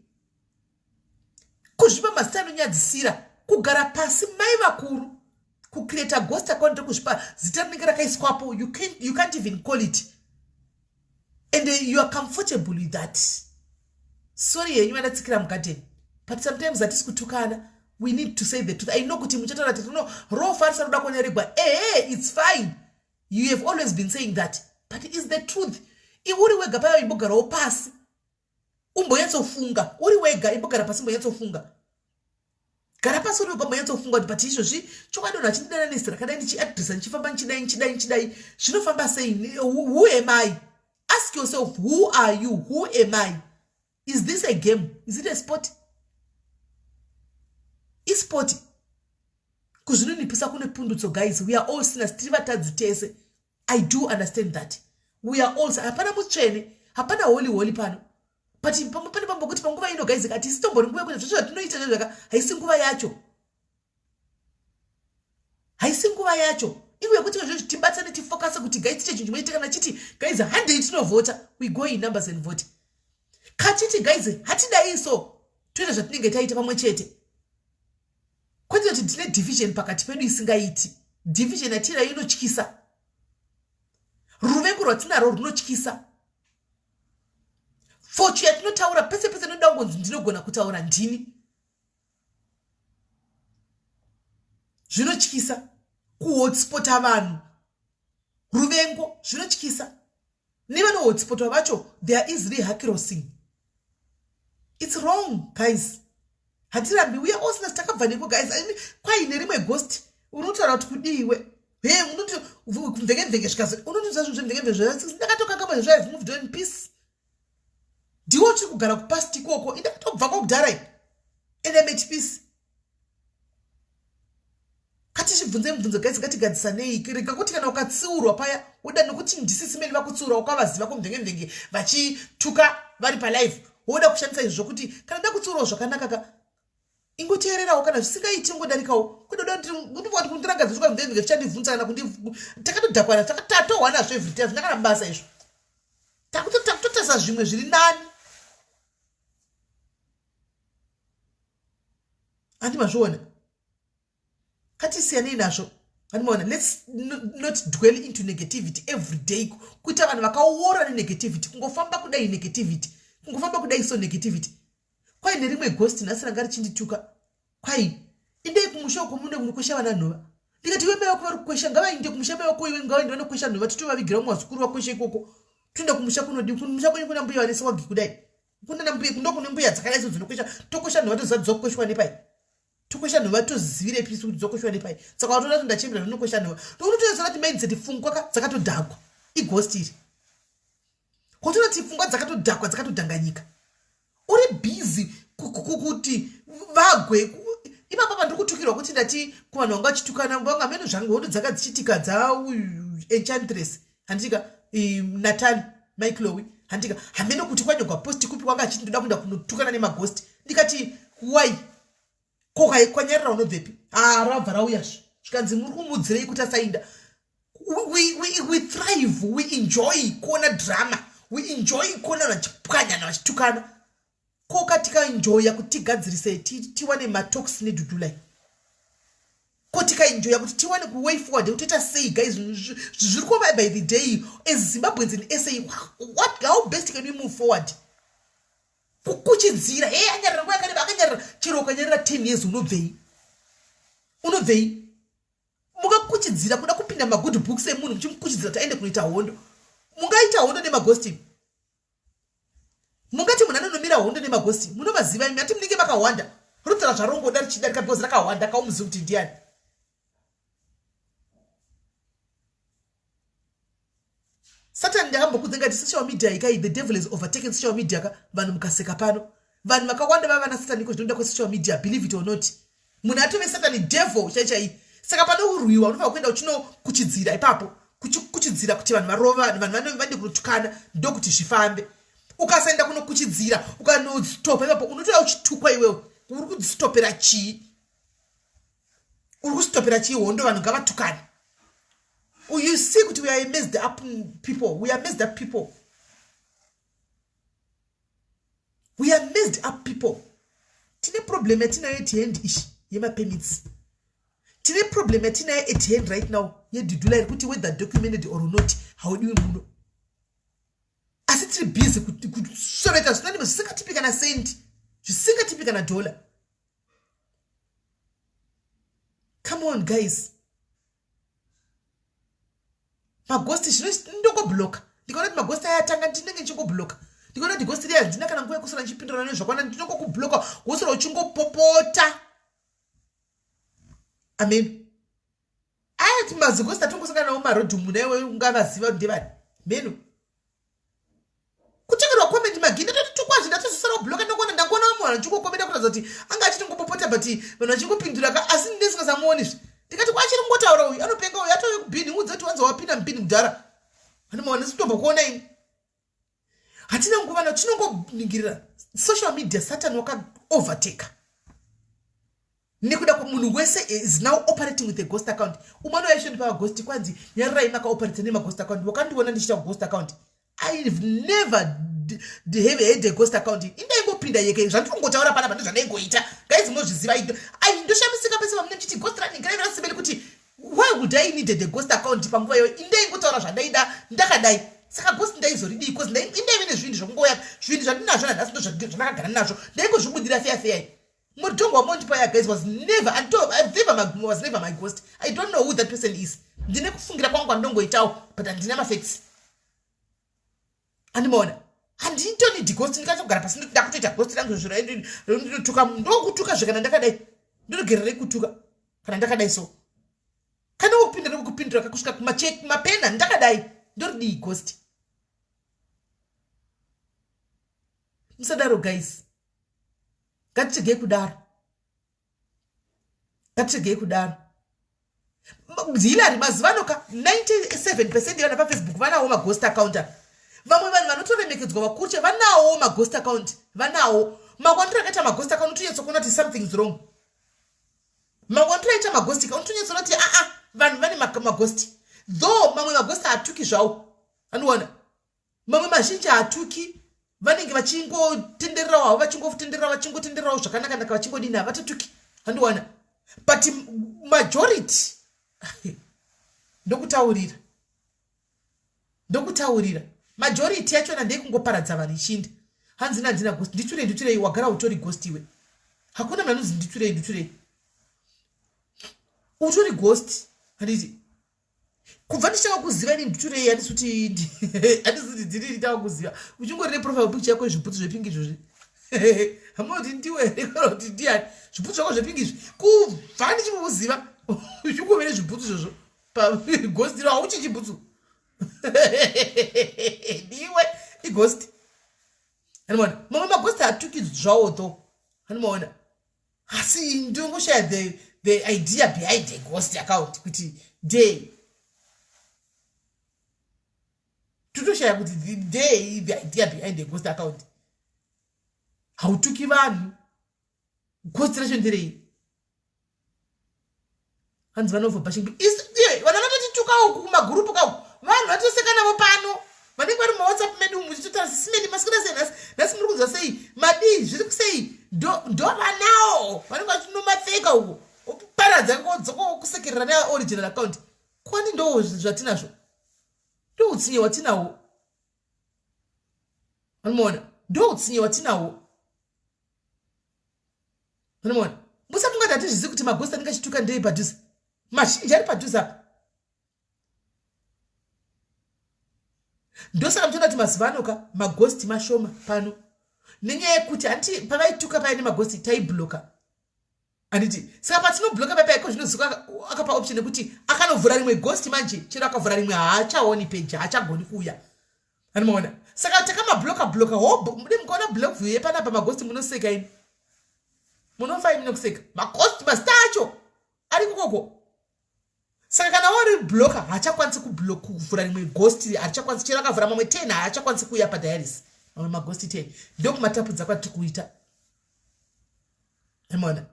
A: kuzvipa mazita anonyadzisira, kugara pasi mai vakuru, kucreata ghost account rekuzvipa zita rinenge rakaiswapo. You can't even call it and you are comfortable with that. Sorry henyu vandatsikira mugadheni, but sometimes hatisi kutukana, we need to say the truth. I know kuti muchataura kuti no, rofarisa roda kuoneregwa. Ehe, it's fine, you have always been saying that, but is the truth. Iuri wega paya, imbogarawo pasi umbonyatsofunga. Uri wega, imbogara pasi, umbonyatsofunga. Gara pasi uri wega, umbonyatsofunga kuti but izvozvi chokwadi vanhu vachindidana nezita rakadai, ndichiadresa, ndichifamba, ndichidai, ndichidai, ndichidai, zvinofamba sei? Who am I? Ask yourself, who are you? Who am I? Is this a game? Is it a sport? Isport? Kuzvinonipisa kune pundutso. Guys, we are all sinners, tiri vatadzi tese. I do understand that we are all, hapana mutsvene, hapana holy holy pano, but pane pambokuti panguva ino, guys, hatisi tombori nguva yekuti zvese zvatinoita zvezvaka, haisi nguva yacho, haisi nguva yacho. Inguva yekuti izvozvi tibatsane, tifocuse kuti guys, tiite chinhu chimwe chete. Kana chiti guys, handei tinovhota, we go in numbers and vote. Kachiti guys, hatidai so, toita zvatinenge taita pamwe chete, kwete kuti tine division pakati pedu isingaiti. Division yatinayo inotyisa, ruvengo rwatinarwo runotyisa. Fochu yatinotaura pese pese inoda kungonzi ndinogona kutaura ndini, zvinotyisa. Kuhotspota vanhu ruvengo zvinotyisa. Nevanohotspotwa vacho, they are easily hakirosing. It's wrong, guys. Hatirambi, we are all sinners, takabva neko, guys. I mean, kwaine rimwe ghost unotaura kuti kudiwe he, unoti mvenge zvikazo, unotiza zvinhu zvemvenge mvenge. Ndakatokakama zvo. I've moved on in peace. Ndiwo uchiri kugara kupast ikoko, indakatobvako kudhara and I'm at peace. Ngatichibvunze mubvunzo, guys, ngatigadzisanei. Rega kuti kana ukatsiurwa paya woda nokuti ndisisimeni vakutsiura, ukavaziva kumvenge vachituka vari palive, woda kushandisa izvo zvokuti kana ndakutsiurawo zvakanaka ka, ingoteererawo. Kana zvisingaiti, ingodarikawo. Kudoda kundirangadza mvenge zvichandibvunza kana takatodhakwana, takatohwa nazvo everyday, hazvina kana basa izvo. Takutotarisa zvimwe zviri nani. Handi mazviona? Ngatisiyanei nazvo, handimaona? Let's not dwell into negativity every day, kuita vanhu vakaora nenegativity, kungofamba kudai negativity, kungofamba kudai so negativity. Kwai nerimwe ghost nhasi ranga richindituka, kwai indei kumusha uko mune kunokwesha vana nhova. Ndikati iwe, mai vako vari kukwesha, ngavainde kumusha mai vako iwe, ngavainde vanokwesha nhova, titovavigira umwe vazukuru vakwesha ikoko. Toenda kumusha kunodi? Kumusha kwenyu kuna mbuya vane sewagi kudai, kunana mbuya kundo kune mbuya dzakadai so dzinokwesha. Tokwesha nhova, toziva dzokweshwa nepai. Tokwesha nhova, tozivirepi isu kuti dzokweshwa nepai? Saka watoona kuti ndachembera, zvinokwesha nhova. Ndokutotoziva kuti mindset, pfungwa ka dzakatodhakwa. Ighost iri, kotonoti pfungwa dzakatodhakwa, dzakatodhanganyika. Uri busy kuti vagwe ipapa pandiri kutukirwa kuti ndati kuvanhu vanga vachitukana, vanga meno zvangu, hondo dzanga dzichiitika dzaenchantress, handitika? Natali Michlowi, handika? Hameno kuti kwanyogwa post kupi, kwanga achiti ndoda kuenda kunotukana nemaghost. Ndikati why? Kokai kwanyarira unobvepi? Ha, rabva rauyazve, zvikanzi muri kumudzirei kuti asainda. We thrive, we enjoy kuona drama, we enjoy kuona vachipwanyana, vachitukana. Koka tikaenjoya kuti tigadzirise, tiwane matox nedudulai, ko tikaenjoya kuti tiwane kuway forward, kutoita sei, guys? Zviri kuva by the day as Zimbabweans in SA, what, how best can we move forward? Kukuchidzira, he, anyarira nguva yakareba, akanyarira. Chero ukanyarira 10 years, unobvei? Unobvei? Mukakuchidzira kuda kupinda magood books emunhu, muchimukuchidzira kuti aende kunoita hondo, mungaita hondo nemaghost? Mungati munhu anonomira. kunomira hondo nemagosti munovaziva imi ati munenge makahwanda rotaura zvarongoda richidarika because rakahwanda kaumuzivi kuti ndiani Satan ndakambokudza ngati social media ikai the devil has overtaken social media ka vanhu mukaseka pano vanhu vakawanda vava vana satan iko zvinoda kwesocial media believe it or not munhu atove satani devil chai chai saka pane urwiwa unofanira kuenda uchinokuchidzira ipapo kuchidzira kuti vanhu varova vanhu vande kunotukana ndokuti zvifambe ukasaenda kunokuchidzira ukanostopa ipapo unotoya uchitukwa iwewe uri kudzistopera chii uri kustopera chii hondo vanhu ngavatukane you see kuti we are messed up people we are messed up people we are messed up people tine problem yatinayo at hand ishi yemapermits tine problem yatinayo at hand right now yedhudhula iri kuti whether documented or not haudiwi muno asi tiri busy kusoreka zvinanima zvisingatipi kana sendi zvisingatipi kana dollar come on guys magosti zvino ndongobloka ndikaona kuti magosti aya atanga ndinenge ndichingobloka ndikaona kuti gosti riya handina kana nguva yekusara ndichipindurana nezvakwana ndinongokubloka wosara uchingopopota amen aya ti mazigosti atongosangana nawo marodhi muna iwe ungavaziva kuti ndevani meno kutengerwa comment magini ndatotukwa zve ndatozosara kubloka ndokona ndangona vamwe vanhu vachingokomenda kuratidza kuti anga achiti ngopopota but vanhu vachingopindura ka asi ndisingasamuoni zve ndikati kwachiri kungotaura uyu anopenga uyu atove kubhini udze kuti wanza wapinda mubhini kudhara anomaona sitombokuona ini hatina nguva na tinongoningirira social media satan wakaovertake nekuda munhu wese is now operating with a ghost account umwe anoyaisho ndipa ghost kwanzi nyararai makaoperate nemaghost account wakandiona ndichiita ghost account ihave never have had a ghost account indaingopinda yeke zvandikungotaura panapa ndozvandaingoita guys munozviziva ai ndoshamisika pese pamune muchiti ghost running raive rasibeli kuti why would i needed a ghost account panguva iyoyo indaingotaura zvandaida ndakadai saka ghost ndaizoridii bcause indaive nezvinhu zvekungouya zvinhu zvandinazvo nanhasi ndozvandakagara nazvo ndaingozvibudira feya feya Mutongo wamondipa ya guys was never until I've never my, was never my ghost. I don't know who that person is. Ndine kufungira kwangu kwandongoitawo but handina mafacts. Andimaona. Handitoni ghost ndikatogara pasi ndakutoita ghost rangu zviro ndinotuka ndokutuka zve kana ndakadai. Ndinogererei kutuka kana ndakadai so. Kana wokupindura ndokupindura kakusvika kumacheki mapena ndakadai ndoridii ghost. Musadaro guys. Ngatiregei kudaro. Ngatiregei kudaro. Hillary mazuva ano ka 97 percent yevanhu pafacebook vanawo maghost account vamwe vanhu vanotoremekedzwa vakuche vanawo maghost account vanawo makwandiro akaita maghost account utonyatsokuona kuti something is wrong makwandiro aita maghost account utonyatsoona kuti aa vanhu vane maghost though mamwe maghost haatuki zvawo anoona Mamwe mazhinji haatuki vanenge vachingotendererawo havo vachingotenderera vachingotendererawo zvakanaka naka vachingodini havatotuki handiwana but majority ndokutaurira ndokutaurira majority yachona ndeyekungoparadza vanhu ichinda hanzi nandina ghost nditurei nditurei wagara utori ghost iwe hakuna munhu anonzi nditurei nditurei utori ghost handiti kubva ndichitanga kuziva ini nditurei handisi kuti handisi kuti ndiri nditanga kuziva uchingori neprofile picture yako zvibhutsu zvepingi izvozvi hamuna kuti ndiwe here kana kuti ndiani zvibhutsu zvako zvepingi izvi kubva ndichingokuziva uchingove nezvibhutsu izvozvo paghost iro hauchinji bhutsu ndiwe ighost anomaona mamwe maghost hatuki zvawo tho anomaona asi ndinongoshaya the, the idea behind the ghost account kuti day totoshaya kuti the day the idea behind the ghost account hautuki vanhu ghost racho nderei hanzi vanovha bashing vana vatotitukawo kumagurupu kawo vanhu vatoseka navo pano vanenge vari mumawhatsapp medu muchitotaura sisimeni masikira sei nhasi nhasi muri kunzwa sei madii zviri kusei ndovanawo vanenge vachinomapfeka uko paradza dzokusekerera neoriginal account kwani ndo zvatinazvo ndoutsinye hwatinahwo anomaona ndoutsinye hwatinahwo Unoona? Musafunga kuti hatizvizivi kuti maghost anenge achituka ndei padhuze. Mazhinji ari padhuze apa. Ndosaka muchiona kuti mazuva ano ka maghost mashoma pano. Nenyaya yekuti hanti pavaituka paya nemagosti taibloka. Handiti saka patinobloka paya paya kozvinozikwa akapa option yekuti akanovhura rimwe ghost manje chero akavhura rimwe haachaoni peji haachagoni kuuya. Anomaona saka takamabloka bloka hobo mude mukaona block view yepanapa magosti munoseka imi. Munofa imi nekuseka. Magosti mazita acho ari kukoko. Saka kana wari blocker haachakwanisi kublock kuvhura rimwe ghost haachakwanisi chero akavhura mamwe 10 haachakwanisi kuuya padiaries mamwe maghost 10 ndokumatapudza kwatiri kuita. Amona.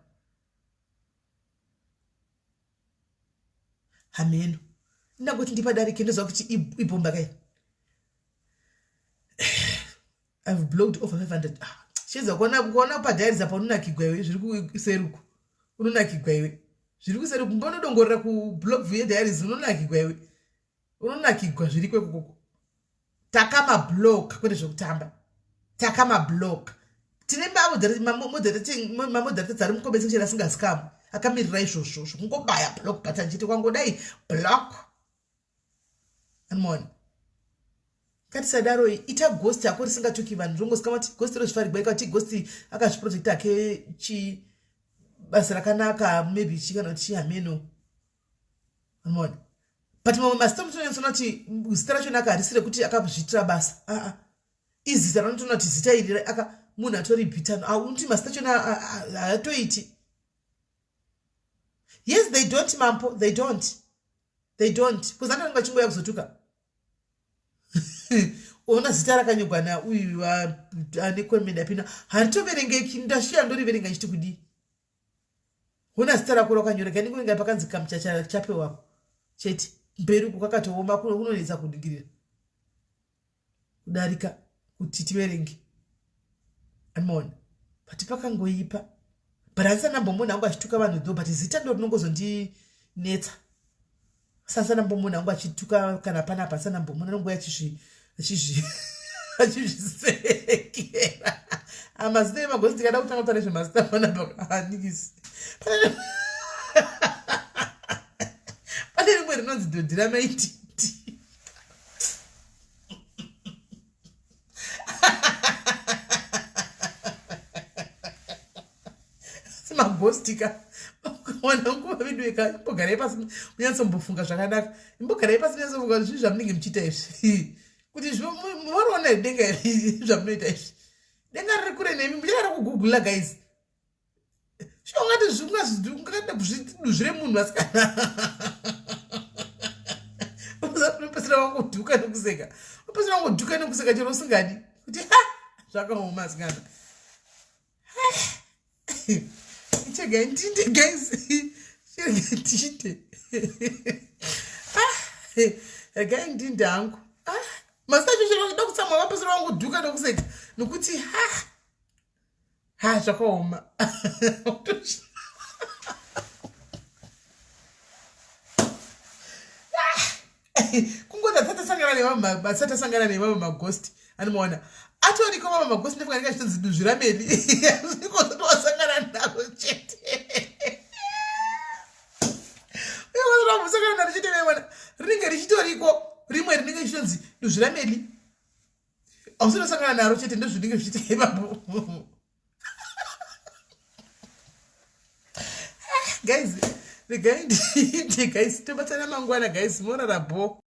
A: Hameno. Ndangoti ndipadarike ndoziva kuti ibhomba kai. I've blocked over 500. Ah, chiedza kuona kuona padiaries apa unonakigwa iwe zviri kuseruku. Unonakigwa iwe. Zviri kuseruku mbonodongorera ku block view yediaries unonakigwa iwe. Unonakigwa zviri kwekukoko. Takamablock kwete zvekutamba. Takamablock. Tine mamoderators ari mucomment section asingazikamwi akamirira izvozvo zvekungobaya block button chete kwangodai block. Anmon. Ngatisadaro ita ghost yako risingatuki vanhu zvongosika kuti ghost rozvifarigwa ikati ghost akazviprotecta hake chi basa rakanaka maybe chi kana kuti chihameno. Anmon. But mamwe mazita mutonyatsona kuti zita racho naka harisi rekuti akazviitira basa. Aa. Izita ranotoona kuti zita iri aka munhu atori bhitano. Ah, unoti mazita achona haatoiti. Yes, they don't mampo, they don't. They don't. Because anenge vachingoya kuzotuka. Ona zita rakanyogwa nauyu ane comment apina. Haritoverengeki ndashiya ndoriverenga ndichiti kudii. Hona zita rako rakanyora kani kunenge pakanzi kamuchacha chape wako chete. Mberi uku kwakatooma kunonetsa kudingirira. Kudarika kuti tiverenge. Amona. But pakangoipa. But handisana ndambomuona hangu achituka vanhu though but zita ndo rinongozondinetsa. Sasa ndambomuona hangu achituka kana panapa handisana ndambomuona anongouya achizvi achizvi achizvisekera. Amazita emagosi ndikada kutanga kutaura nezvemazita panapa handikisi. Pane rimwe rinonzi dhodhi ramaititi. Magostika wana nguva vedu eka imbogarai pasi munyatsombofunga zvakanaka imbogarai pasi munyatsofunga zvinhu zvamunenge muchiita izvi kuti moriona denga zvamunoita izvi denga riri kure nemi muchada kugugula guys Sure ungati ungada kuzviduzvire munhu asikana. Unopedzisira wangodhuka nekuseka. Unopedzisira wangodhuka nekuseka chero usingadi. Kuti ha zvakaoma asikana. Ichegai ndinde guys. Chegai ndinde. Ah, regai ndinde hangu. Ah, mazita acho chero kuda kutsamwa vapedzisira wangodhuka nekuseka nokuti ha ha zvakaoma kungoti asati asangana nevamwe asati asangana nevamwe maghost anomaona atoriko vamwe maghost ndofunga ndinga chitonzi duzvi rameli zvikosati wasangana naro chete uyewamusangana naro chete vaiona rinenge richitoriko rimwe rinenge richitonzi duzvi rameli Ausinosangana naro chete ndozvinenge zvichiitika ipapo. Guys, regai ndiite guys, tobatana mangwana guys, morara bho.